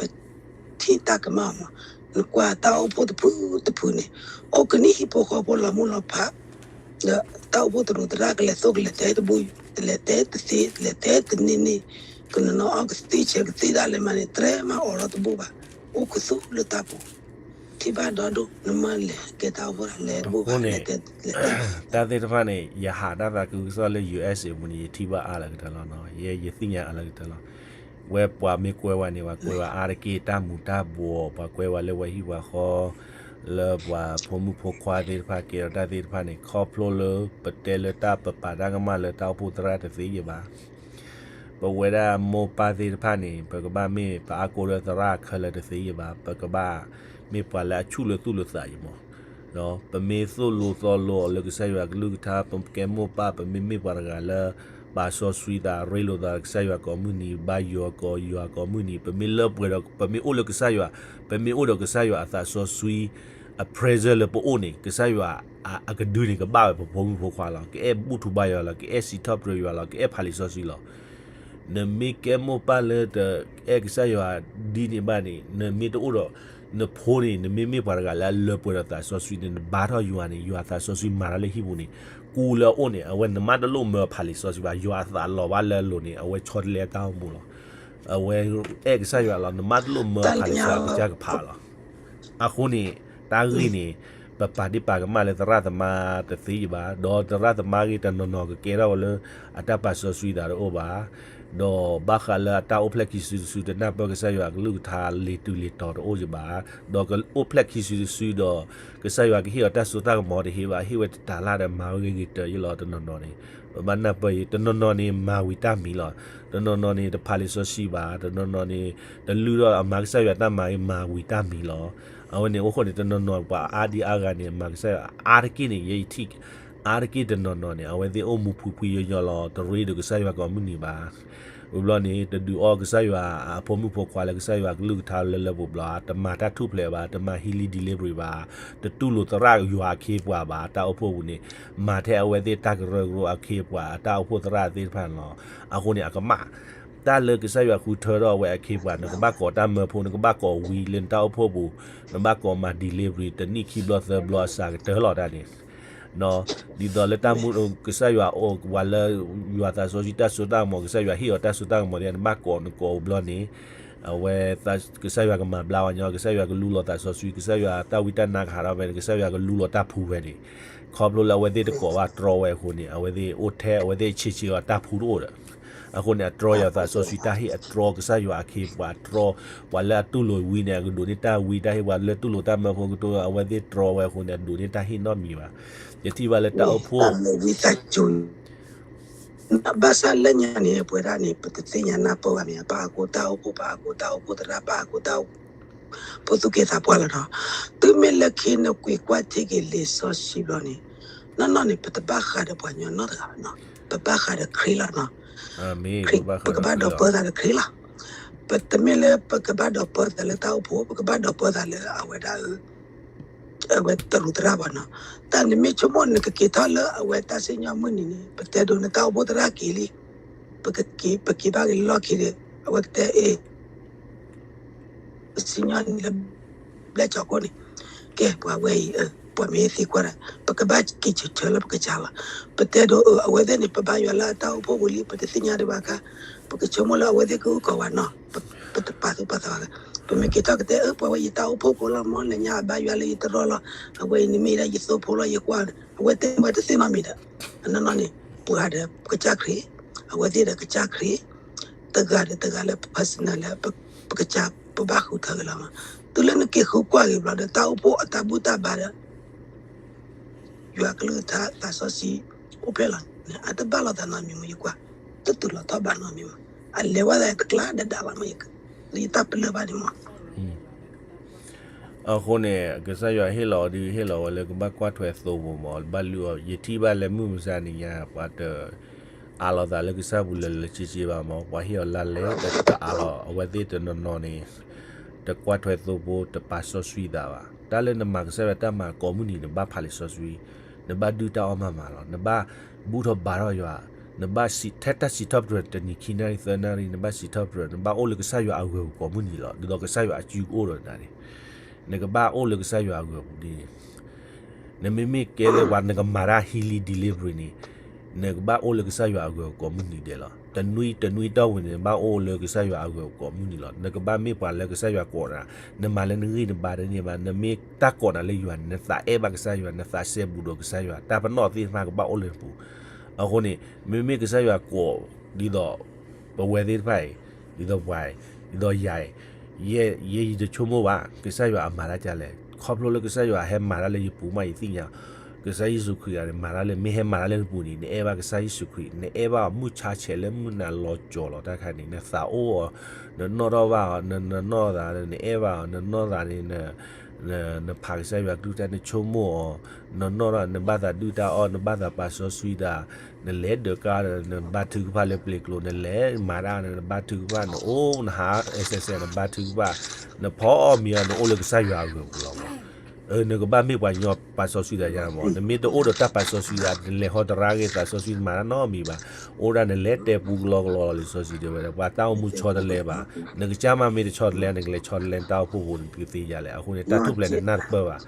ထံၣ်တၢ်ကမၣ်မး နကွၢ်တၢ်အိၣ်ဖှိၣ်တဖုတဖုန့ၣ် အိၣ်ကနံၣ်ဟံၣ်ဖိဃီဖိလီၤမုၢ်လီၤဖး ဒီးတၢ်အိၣ်ဖှိၣ်တရူးသရၣ်ကလဲၤသိၣ်ကလဲၤတဲတဘူၣ် တလဲၤတဲတသ့ တလဲၤတဲတန့ၢ်န့ၣ် ကနနီၣ်အီၣ်ကသံၣ်ဆဲးကသံၣ်ဒၣ်လဲာ်မးန့ၣ် တြဲမးအိးထီၣ်တဘူၣ်ဘၣ် အိၣ်ကသူၣ်လၢတၢ်ပူၤ ထံၣ်ဘၣ်ဒီဒိၣ် နမ့ၢ်လဲၤကဲတၢ်အိၣ်ဖှိၣ်လဲၤတဘူၣ်ဘၣ် လဲၤတဲ တၢ်သ့ၣ်တဖၣ်န့ၣ် ယဟးတၢ်သးခုကစီၣ်လၢ ယူၢ်အ့းစ့ၣ် အပူၤန့ၣ် ယထံၣ်ဘၣ်အါလၢကတၢၢ်လီၤနီၤ ယဲ ယသ့ၣ်ညါအါလၢကတၢၢ်လီၤ. ဝဲပှၤမ့ၢ်ကွဲဝဲန့ၣ် ပှၤကွဲဝဲအါတက့ၢ် တၢ်မူၤတၢ်ဘှီး ပှၤကွဲဝဲလၢပှၤဟံၣ်ပှၤဃီ လၢပှၤဖိမုၣ်ဖိခွါသ့ၣ်တဖၣ် ကဲထီၣ်တၢ်သ့ၣ်တဖၣ်န့ၣ် ခီဖျိလၢပတဲလၢတၢ်ပပာ်တၢ်ကမၣ်လၢတၢ်အိၣ်ဖှိၣ်သရၣ်တသ့ယဘၣ်. ပဝဲဒၣ်မိၢ်ပၢ်သ့ၣ်တဖၣ်န့ၣ် ပကဘၣ်မ့ၢ်ပအါကိးဒီးသရၣ်ခဲလၢာ်တသ့ယဘၣ်. ပကဘၣ်မ့ၢ်ပှၤလၢအဆူၣ်လၢသူၣ်လၢသးယမီၤ ပမ့ၢ်သိၣ်လိသီလိအီၤလၢကစၢ်ယွၤကလုၢ်ကထါ ပကဲမိၢ်ပၢ် ပမ့မ့ၢ်ပှၤတဂၤလၢ ပာ်စီဆှံသး ရ့လိာ်သးကစၢ်ယွၤကိးမုၢ်နံၤ ဘါယွၤကိးယွၤကိးမုၢ်နံၤ ပမ့ၢ်လၢပှဲၤဒီး ပမ့ၢ်အိၣ်လၢကစၢ်ယွၤ ပမ့ၢ်အိၣ်ဒီးကစၢ်ယွၤအသးစီဆှံ အ presence လၢပအိၣ်န့ၣ် ကစၢ်ယွၤအကဒုန့ၣ် ကဘၣ်ဝဲပဖိမုၣ်ဖိခွါလီၤ. ကအဲၣ်ဘူၣ်ထူဘါယွၤလီၤ. ကအဲၣ်စံးထီၣ်ပတြၢၤယွၤလီၤ. ကအဲၣ်ဖးလံာ်စီဆှံလီၤ. နမ့ၢ်ကဲမိၢ်ပၢ်လၢတအဲၣ်ကစၢ်ယွၤဒ်န့ၣ်ဘၣ်န့ၣ် နမ့ၢ်တအိၣ်ဒီး နဖိန့ၣ် နမ့မ့ၢ်ပှၤတဂၤလၢအလၢပှဲၤဒီးသးစီဆှံန့ၣ် နဘါထီၣ်ယွၤန့ၣ် ယွၤသးစီဆှံမၤတၢ်လၢဟံၣ်ပူၤန့ၣ် ကူလၢအအိၣ်န့ၣ် အဝဲနမါတလိၣ်မၢဖးလံာ်စီဆှံဘၣ် ယွၤအသးလီၤဘၣ်လၢအလိၤန့ၣ် အဝဲဆီတလဲတၢ်အိၣ်မူလီၤ. အဝဲအဲၣ်ကစၢ်ယွၤလီၤ နမါတလိၣ်မၢဖးလံာ်စီဆှံအကစၢ်ကဖးလီၤ. အဃိန့ၣ် တၢ်ဂ့ၢ်န့ၣ် ပပာ်ဒ့ၣ်ပာ်ကမၣ်လၢသရၣ်သမါတသ့ယဘၣ် ဒီးသရၣ်သမါဂ့ၤတနီၤနီၤကကဲထီၣ်ဝဲလၢ အတၢ်ပာ်စီဆှံသးတအိၣ်ဘၣ် ဒီးဘၣ်ဃးလၢအတၢ်အိၣ်ဖျဲၣ်ခံစုတစု တနၢ်ပၢၢ်ကစၢ်ယွၤအကလုၢ်ကထါလ့ၤတုၤလ့ၤတီၤတအိၣ်ယဘၣ်, ဒီးကအိၣ်ဖျဲၣ်ခံစုတစုဒီး ကစၢ်ယွၤကဟ့ၣ်အီၤတၢ်စိတၢ်ကမီၤတဟ့ၣ်ဘၣ် ဟ့ၣ်ဝဲတတၤလၢ်ဒီးမၤဝဲဂ့ၤဂ့ၤတၢၢ်ယလီၤ တနီၤနီၤန့ၣ် ပဘၣ်နၢ်ပၢၢ်အံၤ တနီၤနီၤန့ၣ် မၤဝံၤတၢ်မံၤလီၤ. တနီၤနီၤန့ၣ် တဖးလံာ်စီဆှံဘၣ်, တနီၤနီၤန့ၣ် တလုၢ်ထီၣ်အမၤကစၢ်ယွၤတၢ်မၤအံၤ မၤဝံၤတၢ်မံၤလီၤ. အဝဲန့ၣ်အိၣ်ဃိန့ၣ် တနီၤနီၤပှၤအါဒံအါဂၤန့ၣ် မၤကစၢ်ယွၤအါတက့ၢ်န့ၣ် ယဲယထံၣ် အါတက့ၢ်တနီၤနီၤန့ၣ် အဝဲသ့ၣ်အိၣ်မူဖှံဖှံညီညီလီၤ တရ့ဒိၣ်ကစၢ်ယွၤကိးမုၢ်နံၤဘၣ်. ဝံၤဘျီန့ၣ် တဒုးအီၣ်ကစၢ်ယွၤအဖိမုၣ်ဖိခွါလၢကစၢ်ယွၤကလုၢ်ကထါလၢလၢပှဲၤဘျီ တမၤတၢ်ထူၣ်ဖျဲးဘၣ်, တမၤ healing delivery ဘၣ်, တတူၢ်လိာ်သရၣ်ယွၤအခ့အပှၤဘၣ်, တၢ်အိၣ်ဖှိၣ်ပူၤန့ၣ် မၤထဲအဝဲသ့ၣ်တၢ်ကရၢကရိအခ့အပှၤ တၢ်အိၣ်ဖှိၣ်သရၣ်သ့ၣ်တဖၣ်န့ၣ်လီၤ. အဃိန့ၣ် အကမၣ် တၢ်လၢကစၢ်ယွၤဃုထၢထီၣ်အဝဲအခ့အပှၤ နကဘၣ်ကိးတၢ်မၢဖိ နကဘၣ်ကိးဝံလၢနတၢ်အိၣ်ဖှိၣ်ပူၤ, နဘၣ်ကိးမၤ delivery တနံၣ်ခံဘျီသၢဘျီအစှၤကတၢၢ်လီၤတၢ်န့ၣ် ဒ်သိးလၢတၢ်မူကစၢ်ယွၤအိၣ်ဝဲလၢ ယွၤသးစီဆှံတၢ်စိတၢ်ကမီၤ ကစၢ်ယွၤဟ့ၣ်အီၤတၢ်စိတၢ်ကမီၤ နဘၣ်ကိးနကိးဘျီန့ၣ် အဝဲ ကစၢ်ယွၤကမၤဘျါဝဲညီ ကစၢ်ယွၤကလူလီၤသးစီဆှံ ကစၢ်ယွၤတၢ်ဝံတၢ်နါကဟးထီၣ်ဖဲန့ၣ် ကစၢ်ယွၤကလူလီၤတၢ်ဖှူဖဲန့ၣ် ခီဖျိလၢအဝဲသ့ၣ်တကိးဘၣ်တြီဝဲအဃိန့ၣ် အဝဲသ့ၣ်အိၣ်ထဲအဝဲသ့ၣ်ဆံးဆံးအီၤတၢ်ဖှူတအိၣ်ဒီး အဃိန့ၣ် အတြီယွၤသးစီဆှံတၢ်ဟ့ၣ် အတြီကစၢ်ယွၤအခ့အပှၤ တြီ ပှၤလၢအတူၢ်လိာ်ဝံန့ၣ် အကဒိးန့ၢ်တၢ်ဝံတၢ်ဟ့ၣ် ပှၤလၢတူၢ်လိာ်တၢ်မၢဖိကတိၤ အဝဲသ့ၣ်တြီဝဲအဃိန့ၣ် အဒိးန့ၢ်တၢ်ဟ့ၣ်နီတမံၤဘၣ်. ယထံၣ်ဘၣ်လၢတၢ်အိၣ်ဖှိၣ် ဘၣ်ဆၣ်လၢညါန့ၣ် ပဝဲဒၣ်န့ၣ် ပတသ့ၣ်ညါနၢ်ပၢၢ်ဘၣ်မ့ၢ် ပာ်အကိးတၢ်အိၣ်ဖှိၣ် ပာ်အကိးတၢ်အိၣ်ဖှိၣ်သရၣ် ပာ်အကိးတၢ်အိၣ်ဖှိၣ်သူၣ်က့သးပှၢ်လီၤနီၤ. တုၤမ့ၢ်လၢခံနကွၢ်ကွၢ်ထံက့ၤလံာ်စီဆှံဘျီန့ၣ် နီၢ်နီၢ်န့ၣ် ပတဘၣ်ဃးဒီးပှၤကညီနီတဂၤဘၣ်နီၤ ပဘၣ်ဃးဒီးခရံာ်လီၤနီၤ. ပကဘၣ်ဒိးပၢသးဒီးခရံာ်လီၤ. ပတမ့ၢ်လၢပကဘၣ်ဒိးပၢသးလၢတၢ်အိၣ်ဖှိၣ် ပကဘၣ်ဒိးပၢသးလၢအဝဲဒၣ် အဝဲတရူးသရၣ်ဘၣ်နီၤ. တၢ်နမ့ၢ်ဆိကမိၣ်နကက့ၤထီၣ်လၢအဝဲတၢ်စံၣ်ညီၣ်မုၢ်နံၤန့ၣ် ပတဲဒိးနတၢ်အိၣ်ဖှိၣ်သရၣ်က့ၤလံ. ပကက့ၤ ပက့ၤဘၣ်က့ၤလီၢ်ခံဒီး အဝဲကတဲအ့ၣ် ပစံၣ်ညီၣ်န့ၣ်လၢ ဘျဲၣ်ကၠီၤခိၣ်န့ၣ် ကဲပှၤဝဲအံၤ ပှၤမ့ၢ်သံကွၢ်ဒီး ပကဘၣ်က့ၤဆၢထၢၣ်လၢပကစၢ်လီၤ. ပတဲဒိးအၢ အဝဲသ့ၣ်န့ၣ် ပဘါယွၤလၢအတၢ်အိၣ်ဖှိၣ်ပူၤလံ ပတသ့ၣ်ညါဒံးဘၣ်ခါ ပကဆိကမိၣ်လၢအဝဲသ့ၣ်ကအုၣ်ကီၤဝဲနီၤ ပတပာ်သူၣ်ပာ်သးဘၣ်. ပမ့ၢ်က့ၤထီၣ်ကတဲအၢ ပှၤဝဲယတၢ်အိၣ်ဖှိၣ်ဖိလီၤ မ့ၢ်လၢညါအဘါယွၤလၢယတရီလီၤ အဝဲအံၤန့ၣ်မ့ၢ်ဒၣ်ယသိဖိလီၤ ယကွၢ် အဝဲတဲဝဲတသ့နီတမံၤဒီး အနီၢ်နီၢ်န့ၣ် ပှၤဒီးကစၢ်ခရံာ် အဝဲသ့ၣ်ဒီးကစၢ်ခရံာ် တဂၤဒီးတဂၤလၢ personal လၢ ပကစၢ်ပဘၣ်ဃုထၢက့ၤလီၤမး. တုၤလၢနက့ၤဃုကွၢ်က့ၤဘျီဒီး တၢ်အိၣ်ဖှိၣ်အတၢ်ဘူၣ်တၢ်ဘါဒီး ယွၤကလုၢ်ကထါသးစီဆှံ အိၣ်ဖျဲၣ်လီၤန့ၣ် အတဘၣ်လိာ်သးနီတမံၤမး ယကွၢ် တတုၤလီၤထီၣ်ဘးနီတမံၤမး အလဲၤဝဲဒၣ်တကျါဒၣ်ဒၣ်ဘၣ်မး ယတၢ်ပလၢၢ်ဘၣ်န့ၣ်မး အဃိန့ၣ် ကစၢ်ယွၤဟ့ၣ်လီၤအီၤဒ်ဟ့ၣ်လီၤဝဲလၢကဘၣ်ကွၢ်ထွဲသိဖိမး ဘၣ်လုၢ်အီၤ ယထံၣ်ဘၣ်လၢမုၢ်မဆါနံၤညါ ပှၤတအးလီၤသးလၢကစၢ်ပူၤလၢလၢဆ့ဆ့ဘၣ်မး ပှၤဟ့ၣ်အီၤလါလဲတအးလီၤ အဝဲသ့ၣ်တနီၤနီၤန့ၣ် တကွၢ်ထွဲသိဖိ တပာ်စီဆှံသးဘၣ်. တၢ်လၢနမၤကစၢ်ယွၤတၢ်မၤကိးမုၢ်နံၤ နဘၣ်ဖးလံာ်စီဆှံ, နဘၣ်ဒုၣ်တၢ်အီၣ်မၤမးလီၤ. နဘၣ်ဘူၣ်ထီၣ်ဘါထီၣ်ယွၤ, နဘၣ်ထဲတၢ်စံးထီၣ်ပတြၢၤတနံၤခံနၣ်ရံၣ်သၢနၣ်ရံၣ် နဘၣ်စံးထီၣ်ပတြၢၤ, နဘၣ်အိၣ်လၢကစၢ်ယွၤအဂၢၤပူၤကိးမုၢ်နံၤလီၤ. ဒ်သိးကစၢ်ယွၤအစုကအိၣ်ဒီးနၤန့ၣ် နကဘၣ်အိၣ်လၢကစၢ်ယွၤအဂၢၤပူၤဒ်န့ၣ် နမ့မ့ၢ်ကဲလၢပှၤနကမၤတၢ် healing delivery န့ၣ် နကဘၣ်အိၣ်လၢကစၢ်ယွၤအဂၢၤကိးမုၢ်နံၤဒဲးလီၤ. တနွံတနွံတီၢ်ဝံၤန့ၣ် နဘၣ်အိၣ်လၢကစၢ်ယွၤအဂၢၤကိးမုၢ်နံၤလီၤ. နကဘၣ်မ့ၢ်ပှၤလၢကစၢ်ယွၤကိးနၤ, နမၤလၢနဂံၢ်နဘါတန့ၢ်ဘၣ်, နမ့ၢ်တၢ်ကိးနၤလၢယွၤန့ၣ် နသးအဲၣ်ဘၣ်ကစၢ်ယွၤ, နသးစဲဘူးဒီးကစၢ်ယွၤ, တၢ်ပနီၣ်သ့ၣ်တဖၣ်ကဘၣ်အိၣ်လၢနပူၤ. အဃိန့ၣ် မ့မ့ၢ်ကစၢ်ယွၤကိး ဒ်သိး ပဝဲသ့ၣ်တဖၣ်အံၤ, ဒ်သိးပှၤအံၤ, ဒ်သိးယၤအံၤ, ယဲယတဆိကမိၣ်ဘၣ် ကစၢ်ယွၤအမၤတၢ်ဒ်လဲၣ်. ခီဖျိလၢကစၢ်ယွၤဟဲမၤတၢ်လၢယပူၤမးယသ့ၣ်ညါ, ကစၢ်ယ့ၣ်ၡူးခရံာ်မၤတၢ်လၢ မ့ၢ်ဟဲမၤတၢ်လၢနပူၤန့ၣ် နအဲၣ်ဘၣ်ကစၢ်ယ့ၣ်ၡူးခရံာ်, နအဲၣ်ဘၣ်မုၢ်ဆါဆဲးလၢမုၢ်နၤလီၤကၠီၤလီၤတၢ်ခါန့ၣ် နသးအိၣ်အီၤ, နနီၣ်ထီၣ်ဘၣ်အီၤ, နနီၢ်သး နအဲၣ်ဘၣ်အီၤ, နနီၢ်သးန့ၣ် နဖးကစၢ်ယွၤကလုၢ်ကထါ နဆိကမိၣ်အီၤ, နနီၢ်ထီၣ် နဘၣ်သးဒုၣ်တၢ်အီၣ် နဘၣ်သးပာ်စီဆှံတၢ်, နလဲၤဒၢးကါဒီး နဘါထုကဖၣ်လၢပျ့ၤကျိၤ, နလဲၤမၤတၢ် နဘါထုကဖၣ်, နအိၣ်နဟး exercise နဘါထုကဖၣ်, နဖီအီၣ်မ့ၤအီၤ နအိၣ်လၢကစၢ်ယွၤအဂီၢ်ပူၤလီၤမး. နကဘၣ်မ့ၢ်ပှၤကညီပာ်စီဆှံတၢ်ယါမး, နမ့ၢ်တအိၣ်ဒီးတၢ်ပာ်စီဆှံတၢ် နလဲၤဟီတရါဂ့ၤ သးစီဆှံမၤတၢ်နီတမံၤဘၣ်. အိၣ်ဒၣ်နလဲၤတဲပူကလီကလီလီၤလံာ်စီဆှံတဲဝဲဒၣ် ပှၤတၢ်အိၣ်မူဆီတလဲဘၣ်. နကစၢ်မးမ့ၢ်တဆီတလဲ နကလဲၤဆီတလဲနတၢ်အိၣ်ဖှိၣ်ပူၤန့ၣ် နကသ့ယါလဲၣ်. အဃိန့ၣ် တၢ်ထူၣ်ဖျဲးန့ၣ်နၢ်တပၢၢ်ဘၣ်.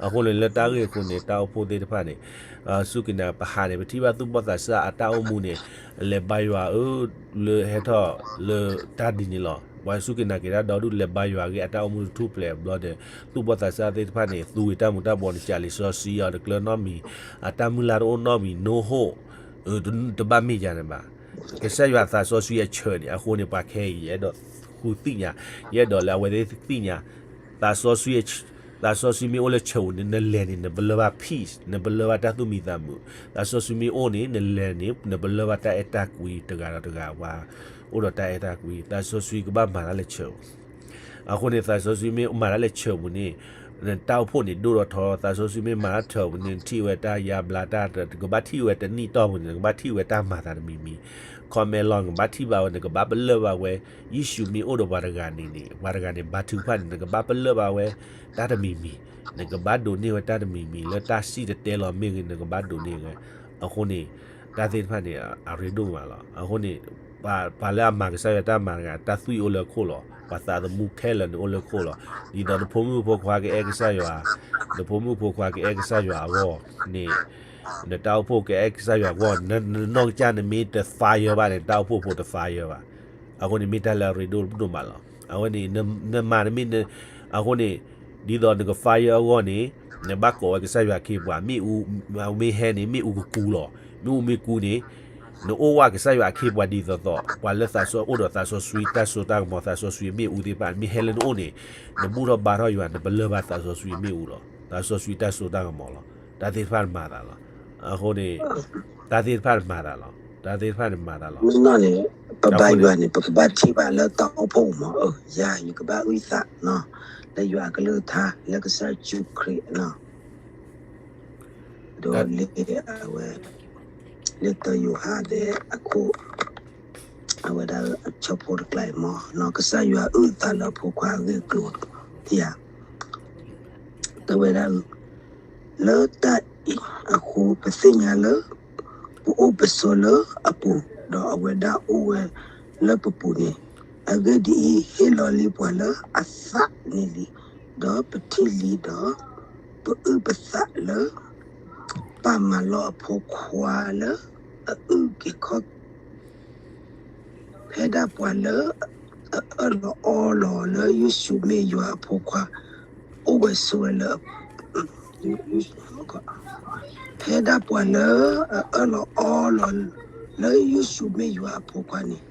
အဃိန့ၣ် လၢတၢ်ဂ့ၢ်အဃိန့ၣ် တၢ်အိၣ်ဖှိၣ်သ့ၣ်တဖၣ်န့ၣ် စူၢ်က့ၤနာ် ပဟးန့ၣ် ပထံၣ်ဘၣ်သူၣ်ဘီၣ်သးစၢ်အတၢ်အိၣ်မူန့ၣ် လဲၤဘါယွၤဧၢ လၢဟဲထီၣ်လၢတၢ်ဒ်န့ၣ်လီၤ. ပှၤစူၢ်က့ၤနာ်က့ၤတၢ်ဒီဒူၣ် လဲၤဘါယွၤဂ့ၤ အတၢ်အိၣ်မူတထူၣ်ဖျဲးဘျီဒီး သူၣ်ဘီၣ်သးစၢ်သ့ၣ်တဖၣ်န့ၣ် သူဝံၤတၢ်မူၤတၢ်ဘှီးန့ၣ် ကးလံာ်စီဆှံအီၤတကျၢၤနီတမံၤ, အတၢ်မုၢ်လၢ်တအိၣ်နီတမံၤ နိဟိၣ် တဘၣ်မ့ၢ်ယါန့ၣ်ဘၣ်. ကစၢ်ယွၤသးစီဆှံအဆၢန့ၣ် အဃိန့ၣ် ပှၤခဲအံၤ ယအဲၣ်ဒိးဃုသ့ၣ်ညါ, ယအဲၣ်ဒိးလၢအဝဲသ့ၣ်သ့ၣ်ညါ သးစီဆှံ, သးစီဆှံမ့ၢ်အိၣ်လၢဆၢပူၤန့ၣ် နလဲၤန့ၣ် နပလၢၢ်ဘၣ် peace, နပလၢၢ်ဘၣ်တၢ်သူၣ်မံသးမုာ်. သးစီဆှံမ့ၢ်အိၣ်န့ၣ် နလဲၤန့ၣ် နပလၢၢ်ဘၣ်တၢ်အဲၣ်တၢ်ကွံတဂၤဒီးတဂၤ ပှၤအိၣ်ဒီးတၢ်အဲၣ်တၢ်ကွံ. သးစီဆှံကဘၣ်မၤတၢ်လၢဆၢပူၤ. အဃိန့ၣ် သးစီဆှံမ့ၢ်မၤတၢ်လၢဆၢပူၤန့ၣ် နတၢ်အိၣ်ဖှိၣ်န့ၣ် ဒိၣ်ထီၣ်ထီထီၣ်. သးစီဆှံမ့ၢ်မၤတၢ်ဆၢပူၤန့ၣ် နထံၣ်ဝဲတၢ်ယါဘျါတၢ်, နကဘၣ်ထံၣ်ဝဲတနံၣ်တီၢ်ပူၤန့ၣ် နကဘၣ်ထံၣ်ဝဲတၢ်မၤသးတမံၤမံၤ. ခီမဲလီၤ နကဘၣ်ထံၣ်ဘၣ်ဝဲ နကဘၣ်ပလၢၢ်ဘၣ်ဝဲ ယ့ၣ်ၡူးမ့ၢ်အိၣ်ဒီးပှၤတဂၤန့ၣ်န့ၣ် ပှၤတဂၤန့ၣ် ဘါထုကဖၣ်န့ၣ် နကဘၣ်ပလၢၢ်ဘၣ်ဝဲ တၢ်တမံၤမံၤ, နကဘၣ်ဒိးန့ၢ်ဝဲတၢ်တမံၤမံၤ လၢတၢ်စံၣ်တဲၤတဲလီၤမ့ၢ်ဂ့ၤ နကဘၣ်ဒိးန့ၢ်ဝဲ. အဃိန့ၣ် တၢ်သ့ၣ်တဖၣ်န့ၣ် အရ့ဒိၣ်မးလီၤ. အဃိန့ၣ် ပှၤလၢအမၤကစၢ်ယွၤတၢ်မၤတဂၤ တၢ်သွံၣ်အိၣ်လၢခိၣ်လီၤ. ပှၤသးသမူခဲလၢာ်န့ၣ်အိၣ်လၢခိၣ်လီၤ. ဒ်သိးနဖိမုၣ်ဖိခွါကအဲၣ်ကစၢ်ယွၤ, နဖိမုၣ်ဖိခွါကအဲၣ်ကစၢ်ယွၤအဂီၢ်န့ၣ် နတၢ်အိၣ်ဖှိၣ်ကအဲၣ်ကစၢ်ယွၤအဂီၢ်, နနီၢ်ကစၢ်နမ့ၢ်တ fire ဘၣ်န့ၣ် နတၢ်အိၣ်ဖှိၣ်ဖိတ fire ဘၣ်. အဃိန့ၣ်မ့ၢ်တၢ်လၢအရ့ဒိၣ်ဒိၣ်မးလီၤ. အဝဲန့ၣ် နမၤတမ့ၢ်, အဃိန့ၣ် ဒ်သိးနက fire အဂီၢ်န့ၣ် နဘၣ်ကိးဝဲကစၢ်ယွၤအခ့အပှၤ, မ့ၣ်အူ, မ့ၢ်ဟဲန့ၣ် မ့ၣ်အူကကူလီၤ. မ့ၣ်အူမ့ၢ်ကူန့ၣ် နအိၣ်ဝဲကစၢ်ယွၤအခ့အပှၤဒ်သိးသိး, ပှၤလၢသးစီအိၣ်ဒီးသးစီဆှံတၢ်စိတၢ်ကမီၤ သးစီဆှံမ့ၣ်အူသ့ၣ်တဖၣ် မ့ၢ်ဟဲလၢနအိၣ်န့ၣ် နဘူၣ်ထီၣ်ဘါထီၣ်ယွၤ, နပလၢၢ်ဘၣ်သးစီဆှံမ့ၣ်အူလီၤ. သးစီဆှံတၢ်စိတၢ်ကမီၤလီၤ. တၢ်သ့ၣ်တဖၣ်မၤသးလီၤ. အဃိန့ၣ် တၢ်သ့ၣ်တဖၣ်မၤသးလီၤ. တၢ်သ့ၣ်တဖၣ်န့ၣ်မၤသးလီၤ. မ့ၢ်နီၢ်န့ၣ် ပဘါယွၤန့ၣ် ပကဘၣ်ထံၣ်ဘၣ်လၢတၢ်အိၣ်ဖှိၣ်မး, ယၤ ယကဘၣ်အုၣ်သး လၢယွၤအကလုၢ်ကထါ လၢကစၢ်ယ့ၣ်ၡူးခရံာ် ဒီးလၢအဝဲ လၢတၢယိၤဟၣ်ဒဲးအခိၣ် အဝဲဒၣ်အဆၢဖိတကျါအံၤမး, ကစၢ်ယွၤအုၣ်သးလၢအဖိခွါအဂ့ၢ်အကျိၤ, ယၤ တဲဝဲဒၣ် လၢတၢ်အံၤအဃိ ပသ့ၣ်ညါလၢ ပအိၣ်ပဆိးလၢအပူၤ, ဒီးအဝဲဒၣ်အိၣ်ဝဲလၢပပူၤန့ၣ်, အဂ့ၢ်ဒ်အံၤ, ဟ့ၣ်လီၤလံပှၤလၢအသးန့ၣ်လံ, ဒီးပထံၣ်လံဒီး ပအုၣ်ပသးလၢ ပၢ်မၤလီၤအဖိခွါလၢအအုၣ်က့ၤခီၣ်က့ၤ ဖဲဒၣ်ပှၤလၢအအၢၣ်လီၤအီလီၤလၢယ့ၣ်ၡူးမ့ၢ်ယွၤအဖိခွါ အိၣ်ဝဲဆိးဝဲလၢ ဖဲဒၣ်ပှၤလၢအအၢၣ်လီၤအီလီၤလၢယ့ၣ်ၡူးမ့ၢ်ယွၤအဖိခွါန့ၣ်,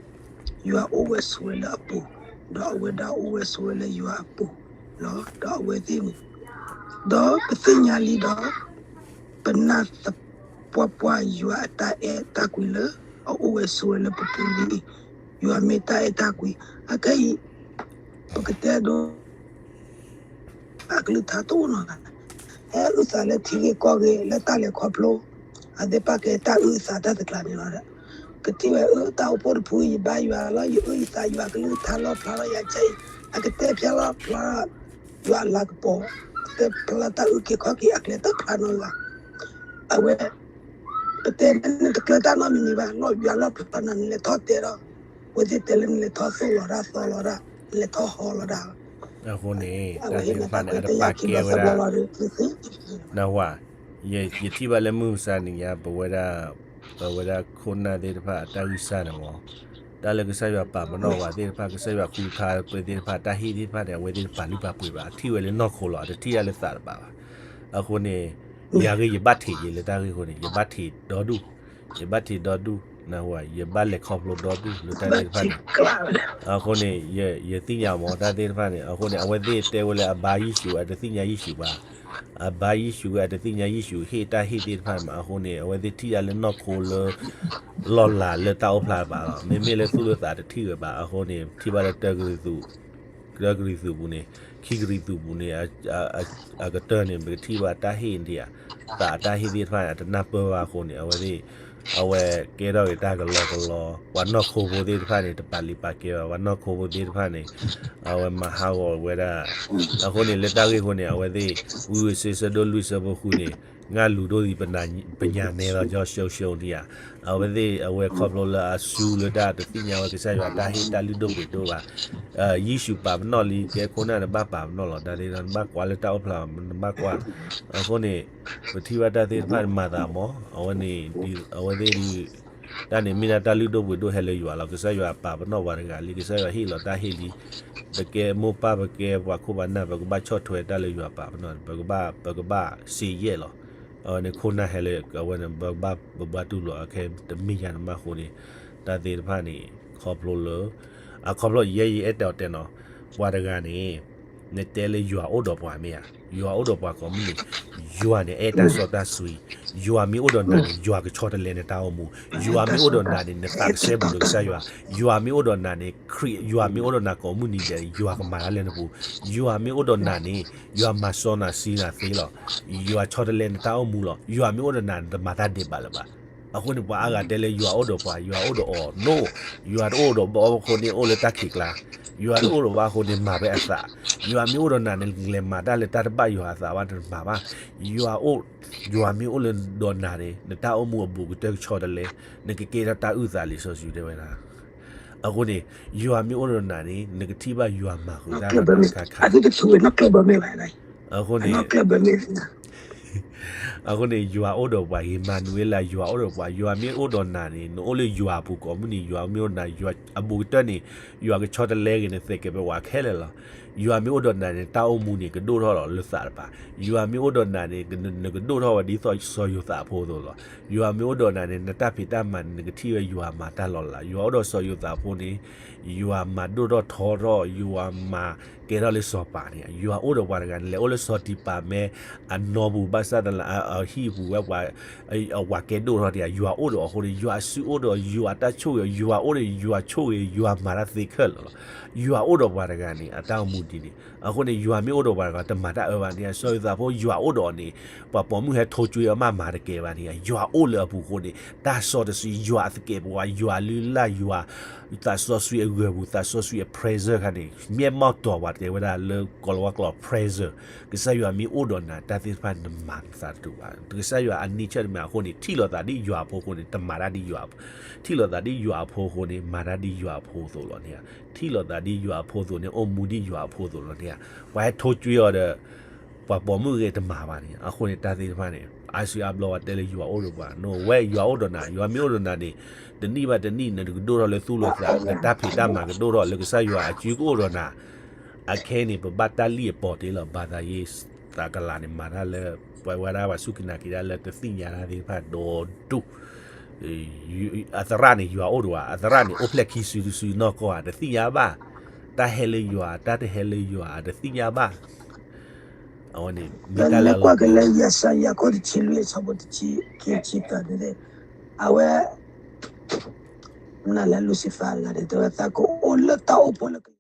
ယွၤအိၣ်ဝဲဆိးဝဲလၢအပူၤ, ဒီးအဝဲဒၣ်အိၣ်ဝဲဆိးဝဲလၢယွၤအပူၤလီၤ. ဒီးအဝဲသ့ၣ်န့ၣ်, ဒီးပသ့ၣ်ညါလံဒီး ပနာ်သပှၢ်ပှၢ်ယွၤအတၢ်အဲၣ်တၢ်ကွံလၢ အအိၣ်ဝဲဆိးဝဲလၢပပူၤလံ. ယွၤမ့ၢ်တၢ်အဲၣ်တၢ်ကွံ, အခဲအံၤ ပကတဲဒိ အကလုၢ်ကထါတအိၣ်နီတဂၤ, ဟဲအုၣ်သးလၢထံဂ့ၢ်ကီၢ်ဂ့ၢ် လၢတၢ်လဲၤခီဖျိ အသ့ၣ်တဖၣ်ကဲတၢ်အုၣ်အသးတၢ်တကျါန့ၣ်လီၤ. ကထံၣ်ဝဲအၢ တၢ်အိၣ်ဖှိၣ်တဖု ယဘါယွၤလီၤ ယအုၣ်ယသးယွၤကလုၢ်ကထါလီၣ်ဖျါလီၤ ယၤကဲအံၤ အကတဲဖျါလီၤဖျါ ယွၤအလၤကပီၤ တဲဖျါလီၤတၢ်အုၣ်က့ၤခီၣ်က့ၤအကျဲတဖျါနီတဂၤ, အဝဲ ပတဲနတကျၢၤတၢ်နီတမံၤဘၣ် လီၤယွၤလီၣ်ဖျါနၤ နလဲၤထီၣ်တဲဒီး အဝဲသ့ၣ်တဲလၢနလဲၤထီၣ်သိၣ်လီၤတၢ်သီလီၤတၢ် နလဲၤထီၣ်ဟီလီၤတၢ် အဃိန့ၣ် တၢ်သ့ၣ်တဖၣ်န့ၣ် အတပာ်ကဲဝဲဒၣ် နဝၤ, ယထံၣ်ဘၣ်လၢမုၢ်မဆါနံၤညါ ပဝဲဒၣ် ပဝဲဒၣ်ခိၣ်နၢ်သ့ၣ်တဖၣ်အတၢ်ဂံၢ်စၢ်န့ၣ်မး, တၢ်လၢကစၢ်ယွၤပာ်ပနီၣ်ဝဲသ့ၣ်တဖၣ် ကစၢ်ယွၤဃုခါပှဲၤသ့ၣ်တဖၣ် တၢ်ဟ့ၣ်သ့ၣ်တဖၣ်န့ၣ် အဝဲသ့ၣ်တပာ်လုၢ်ပာ်ပှ့ၤဘၣ် အထံၣ်ဝဲလၢနီၢ်ခိလီၤ အတထံၣ်ဒၣ်လၢသးတဘၣ်ဘၣ်. အဃိန့ၣ် ယၤဂ့ၤ ယဘၣ်ထံးယဲလၢတၢ်ဂ့ၢ်အဃိန့ၣ် ယဘၣ်ထံးဒီဒူၣ်, ယဘၣ်ထံးဒီဒူၣ်, ယဘၣ်လဲၤခီဖျိဒီဒူၣ်လၢတၢ်သ့ၣ်တဖၣ်န့ၣ်, အဃိန့ၣ် ယသ့ၣ်ညါမ့ၢ်တၢ်သ့ၣ်တဖၣ်န့ၣ်, အဃိန့ၣ် အဝဲသ့ၣ်တဲဝဲလၢအဘါယ့ၣ်ၡူး အတသ့ၣ်ညါယ့ၣ်ၡူးဘၣ်, အဘါယ့ၣ်ၡူးဝဲအတသ့ၣ်ညါယ့ၣ်ၡူး ဟ့ၣ်တၢ်ဟ့ၣ်သ့ၣ်တဖၣ်မး, အဃိန့ၣ် အဝဲသ့ၣ်ထံၣ်တၢ်လၢနီၢ်ခိလၢ လီၢ်လၤလၢတၢ်အိၣ်ဖျါဘၣ်လီၤ. မ့မ့ၢ်လၢသူၣ်လၢသးတထံၣ်ဝဲဘၣ်, အဃိန့ၣ် ထံၣ်ဘၣ်လၢတၢ တၢကရံၣ်သူးပူၤန့ၣ်, ခံကရံၣ်သူးပူၤန့ၣ် အကတၢၢ်န့ၣ် ပကထံၣ်ဘၣ်တၢ်ဟ့ၣ်ဒံးဧါ, သးအတၢ်ဟ့ၣ်သ့ၣ်တဖၣ်န့ၣ် အတနၢ်ပၢၢ်ဘၣ်အဃိန့ၣ် အဝဲသ့ၣ်, အဝဲကဲထီၣ်က့ၤတၢ်ကလီကလီ, ပှၤနီၢ်ခိဖိသ့ၣ်တဖၣ်န့ၣ် တပာ်လုၢ်ပာ်ကဲဘၣ်, ပှၤနီၢ်ခိဖိသ့ၣ်တဖၣ်န့ၣ် အဝဲမၤဟးဂီၤဝဲဒၣ်, အဃိန့ၣ် လၢတၢ်ဂ့ၢ်အဃိန့ၣ် အဝဲသ့ၣ် ဝံဧ့ၤစ့းဆၢဒိၣ်လွံၢ်ဆၢဖိဃုန့ၣ်, ငါလူၤဒိၣ်သံး ပညၣ်နဲလီၤ ကၠီၣ်ရှုံးရှုံးဒံးဧါ, အဝဲသ့ၣ် အဝဲခီဖျိလၢအစူၤလၢတၢ်တသ့ၣ်ညါဝဲကစၢ်ယွၤတၢ်ဟ့ၣ်တၢ်လုၢ်ဒိၣ်ပှ့ၤဒိၣ်ဘၣ် ယ့ၣ်ၡူးပာ်ပနီၣ်လံ ကဲခိၣ်နၢ်နဘၣ်ပာ်ပနီၣ်လီၤ, တၢ်သ့ၣ်တဖၣ် နဘၣ်ကွၢ်လၢတၢ်အိၣ်ဖျါ နဘၣ်ကွၢ်, အဃိန့ၣ် ပထံၣ်ဘၣ်တၢ်သ့ၣ်တဖၣ်န့ၣ်မၤသးမး, အဝဲန့ၣ် အဝဲသ့ၣ်ဒုး တၢ်န့ၣ်မ့ၢ်ဒၣ်တၢ်လုၢ်ဒိၣ်ပှ့ၤဒိၣ်ဟဲလၢယွၤလီၤ, ကစၢ်ယွၤပာ်ပနီၣ်ပှၤတဂၤလံ, ကစၢ်ယွၤဟ့ၣ်လီၤတၢ်ဟ့ၣ်လံ, ပကဲမိၢ်ပၢ် ပကဲပှၤခိၣ်ပှၤနၢ် ပကဘၣ်ဆီၣ်ထွဲတၢ်လၢယွၤပာ်ပနီၣ်, ပကဘၣ် ပကဘၣ်စ့ယဲၢ်လီၤ, အဝဲန့ၣ်ခိၣ်နၢ်ဟဲလၢ အဝဲန့ၣ် ပကဘၣ်ပဘၣ်တူၢ်လိာ်အခဲ တမ့ၢ်ယၤနမးအဃိန့ၣ်, တၢ်သ့ၣ်တဖၣ်န့ၣ် ခီဖျိလၢ အခီဖျိယဲယ အဲၣ်တဲအီၤတဲနီၤ, ပှၤတဂၤန့ၣ် နတဲလၢယွၤအိၣ်ဒီးပှၤမ့ၢ်ဧါ, ယွၤအိၣ်ဒီးပှၤကိးမုၢ်နံၤ, ယွၤန့ၣ်အဲၣ်တၢ်စီတၢ်ဆှံ, ယွၤမ့ၢ်အိၣ်ဒီးနၤန့ၣ် ယွၤကဆီတလဲနတၢ်အိၣ်မူ, ယွၤမ့ၢ်အိၣ်ဒီးနၤန့ၣ် နသးကစဲဘူးဒီးကစၢ်ယွၤ, ယွၤမ့ၢ်အိၣ်ဒီးနၤန့ၣ် ခရံာ် ယွၤမ့ၢ်အိၣ်ဒီးနၤကိးမုၢ်နံၤဒဲး ယွၤကမၤတၢ်လၢနပူၤ, ယွၤမ့ၢ်အိၣ်ဒီးနၤန့ၣ် ယွၤမၤစီနၤဆှံနၤသ့လီၤ, ယွၤဆီတလဲနတၢ်အိၣ်မူလီၤ, ယွၤမ့ၢ်အိၣ်ဒီးနၤ နတမၤတၢ်ဒဲးဘးလၢၤဘၣ်. အဃိန့ၣ် ပှၤအါဂၤတဲလၢယွၤအိၣ်ဒီးပှၤ, ယွၤအိၣ်ဒီးအီၤ, no, ယွၤတအိၣ်ဒီးဘၣ်အီၤအဃိန့ၣ် အိၣ်လၢတၢ်ခံးကျါ, ယွၤတအိၣ်ဒီးဘၣ်အဃိန့ၣ် မၤဝဲအသး, ယွၤမ့ၢ်အိၣ်ဒီးနၤန့ၣ် နကလဲၤမၤတၢ်လၢတၢ်တဘၣ်ယွၤအသးဘၣ် နတမၤဘၣ်, ယွၤအိၣ်, ယွၤမ့ၢ်အိၣ်လၢဒီးနၤန့ၣ် နတၢ်အိၣ်မူအဘူးကတၢၢ်ကဆီတလဲ, နကကဲထီၣ်တၢ်အုၣ်သးလံာ်စီဆှံတဲဝဲဒၣ်. အဃိန့ၣ် ယွၤမ့ၢ်အိၣ်ဒီးနၤန့ၣ် နကထံၣ်ဘၣ်ယွၤမၤဃုာ်တၢ်လီၤတခါခါ, အဃိန့ၣ် အဃိန့ၣ် ယွၤအိၣ်ဒီးပှၤ, အ့မၤနူၤအ့လး ယွၤအိၣ်ဒီးပှၤ, ယွၤမ့ၢ်အိၣ်ဒီးနၤန့ၣ် နအိၣ်လၢယွၤအပူၤကိးမုၢ်နံၤ, ယွၤမ့ၢ်အိၣ်နၤ အဘူးကတၢၢ်န့ၣ် ယွၤကဆီတလဲက့ၤနသဲးကဲးပဝးခဲလၢာ်လီၤ. ယွၤမ့ၢ်အိၣ်ဒီးနၤန့ၣ် တၢ်အိၣ်မူန့ၣ် ကဒိၣ်ထီၣ်လီၤလၢသးတပၤ, ယွၤမ့ၢ်အိၣ်ဒီးနၤန့ၣ် နကဒိၣ်ထီၣ်ဝဲဒ်သိးစီၤယိၤသးအဖိအသိးလီၤ. ယွၤမ့ၢ်အိၣ်ဒီးနၤန့ၣ် နတၢ်ဖံးတၢ်မၤန့ၣ် နကထံၣ်ဝဲယွၤမၤတၢ်လီၤလး, ယွၤအိၣ်ဒီးစီၤယိၤသးအဖိန့ၣ် ယွၤမၤဒိၣ်ထီၣ်ထီထီၣ်, ယွၤမၤကဲထီၣ်လၢစီၤပၤန့ၣ်, ယွၤအိၣ်ဒီးပှၤတဂၤန့ၣ် လဲၤအိၣ်လၢစီၤတံးပၤမဲအနီပူၤ ဘၣ်ဆၣ်သနာ်အဟံၣ်ပူၤဝဲပှၤ, အဝၤကဲဒိၣ်ထီၣ်တယၤ, ယွၤအိၣ်ဒီးအဃိန့ၣ် ယွၤအစုအိၣ်ဒီး ယွၤတၢ်ဆိၣ်ဂ့ၤ, ယွၤအိၣ်ဒီး ယွၤဆိၣ်ဂ့ၤ ယွၤမၤတၢ်သ့ခဲလၢာ်လီၤ. ယွၤအိၣ်ဒီးပှၤတဂၤန့ၣ် အတၢ်အိၣ်မူဒ်န့ၣ်, အဃိန့ၣ် ယွၤမ့ၢ်အိၣ်ဒီးပှၤတဂၤ တမၤတၢ်အၢဘၣ်န့ၣ်, စီၤယိၤသးဖိ ယွၤအိၣ်ဒီးအီၤန့ၣ် ပှၤပိာ်မုၣ်ဟဲထိကွံာ်အီၤမး မၤတကဲဘၣ်န့ၣ်, ယွၤအိၣ်လၢအပူၤအဃိန့ၣ် တၢ်စီတစု ယွၤအသကဲးပဝး, ယွၤအလုၢ်အလၢ်, ယွၤ သးစီဆှံအဂၢၤပူၤ, သးစီဆှံအ presence ခါန့ၣ် မ့ၢ်မီၢ်တီၤပှၤတဲဝဲဒၣ်လၢကီၤလၤဝါကျိာ် presence, ကစၢ်ယွၤမ့ၢ်အိၣ်ဒီးနၤ တၢ်သ့ၣ်တဖၣ်နမၤသးတတူာ်ဘၣ်. ကစၢ်ယွၤအ nature တမ့ၢ်အဃိန့ၣ် ထံၣ်လိာ်သးဒ်ယွၤအဖိအဃိန့ၣ် တမၤတၢ်ဒ်ယွၤ, ထံၣ်လိာ်သးဒ်ယွၤအဖိအဃိန့ၣ် မၤတၢ်ဒ်ယွၤအဖိအသိးလီၤန့ၣ်, ထံၣ်လိာ်သးဒ်ယွၤအဖိအသိးန့ၣ် အိၣ်မူဒ်ယွၤအဖိအသိးလီၤန့ၣ်, ပှၤဟဲထိကွံာ်အီၤဒီး ပှၤပိာ်မုၣ်ဂ့ၤတမၤဘၣ်န့ၣ်, အဃိန့ၣ် တၢ်သ့ၣ်တဖၣ်န့ၣ် အါစုအါဘျီဝဲတဲလၢယွၤအိၣ်ဒီးပှၤ, နဝဲယွၤအိၣ်ဒီးနၤ, ယွၤမ့ၢ်အိၣ်ဒီးနၤန့ၣ် တနံၣ်ဘၣ်တနံၣ် နကဒိၣ်ထီၣ်လၢသူၣ်လၢသး, နတၢ်ဖံးတၢ်မၤကဒိၣ်ထီၣ်လၢကစၢ်ယွၤအစုကအိၣ်ဒီးနၤ, အခဲအံၤန့ၣ် ပဘၣ်တၢ်လံၣ်အပီၤတ့ၢ်လီၤ. ဘၣ်သးယ့သးကလၤန့ၣ် မၤတၢ်လၢ ပဝဲဒၣ်ပှၤစူၢ်က့ၤနာ်က့ၤတၢ်လၢတသ့ၣ်ညါတၢ်သ့ၣ်တဖၣ်ဒီဒူၣ် အသရၣ်န့ၣ် ယွၤအိၣ်ဒီးဧါ, အသရၣ်န့ၣ် အိၣ်ဖျဲၣ်ခံစုတစုနီၢ်ကီၢ်ဧါ, တသ့ၣ်ညါဘၣ်, တၢ်ဟဲလၢယွၤ တၢ်တဟဲလၢယွၤ တသ့ၣ်ညါဘၣ်, အဝဲန့ၣ် မ့ၢ်တၢ်လၢအလီၤ, အဝဲ မနုၤလဲၣ် လူၤစံဖၤတဂၤန့ၣ် တဲဝဲ သးကအိၣ်လၢတၢ်အိၣ်ဖှိၣ်လၢက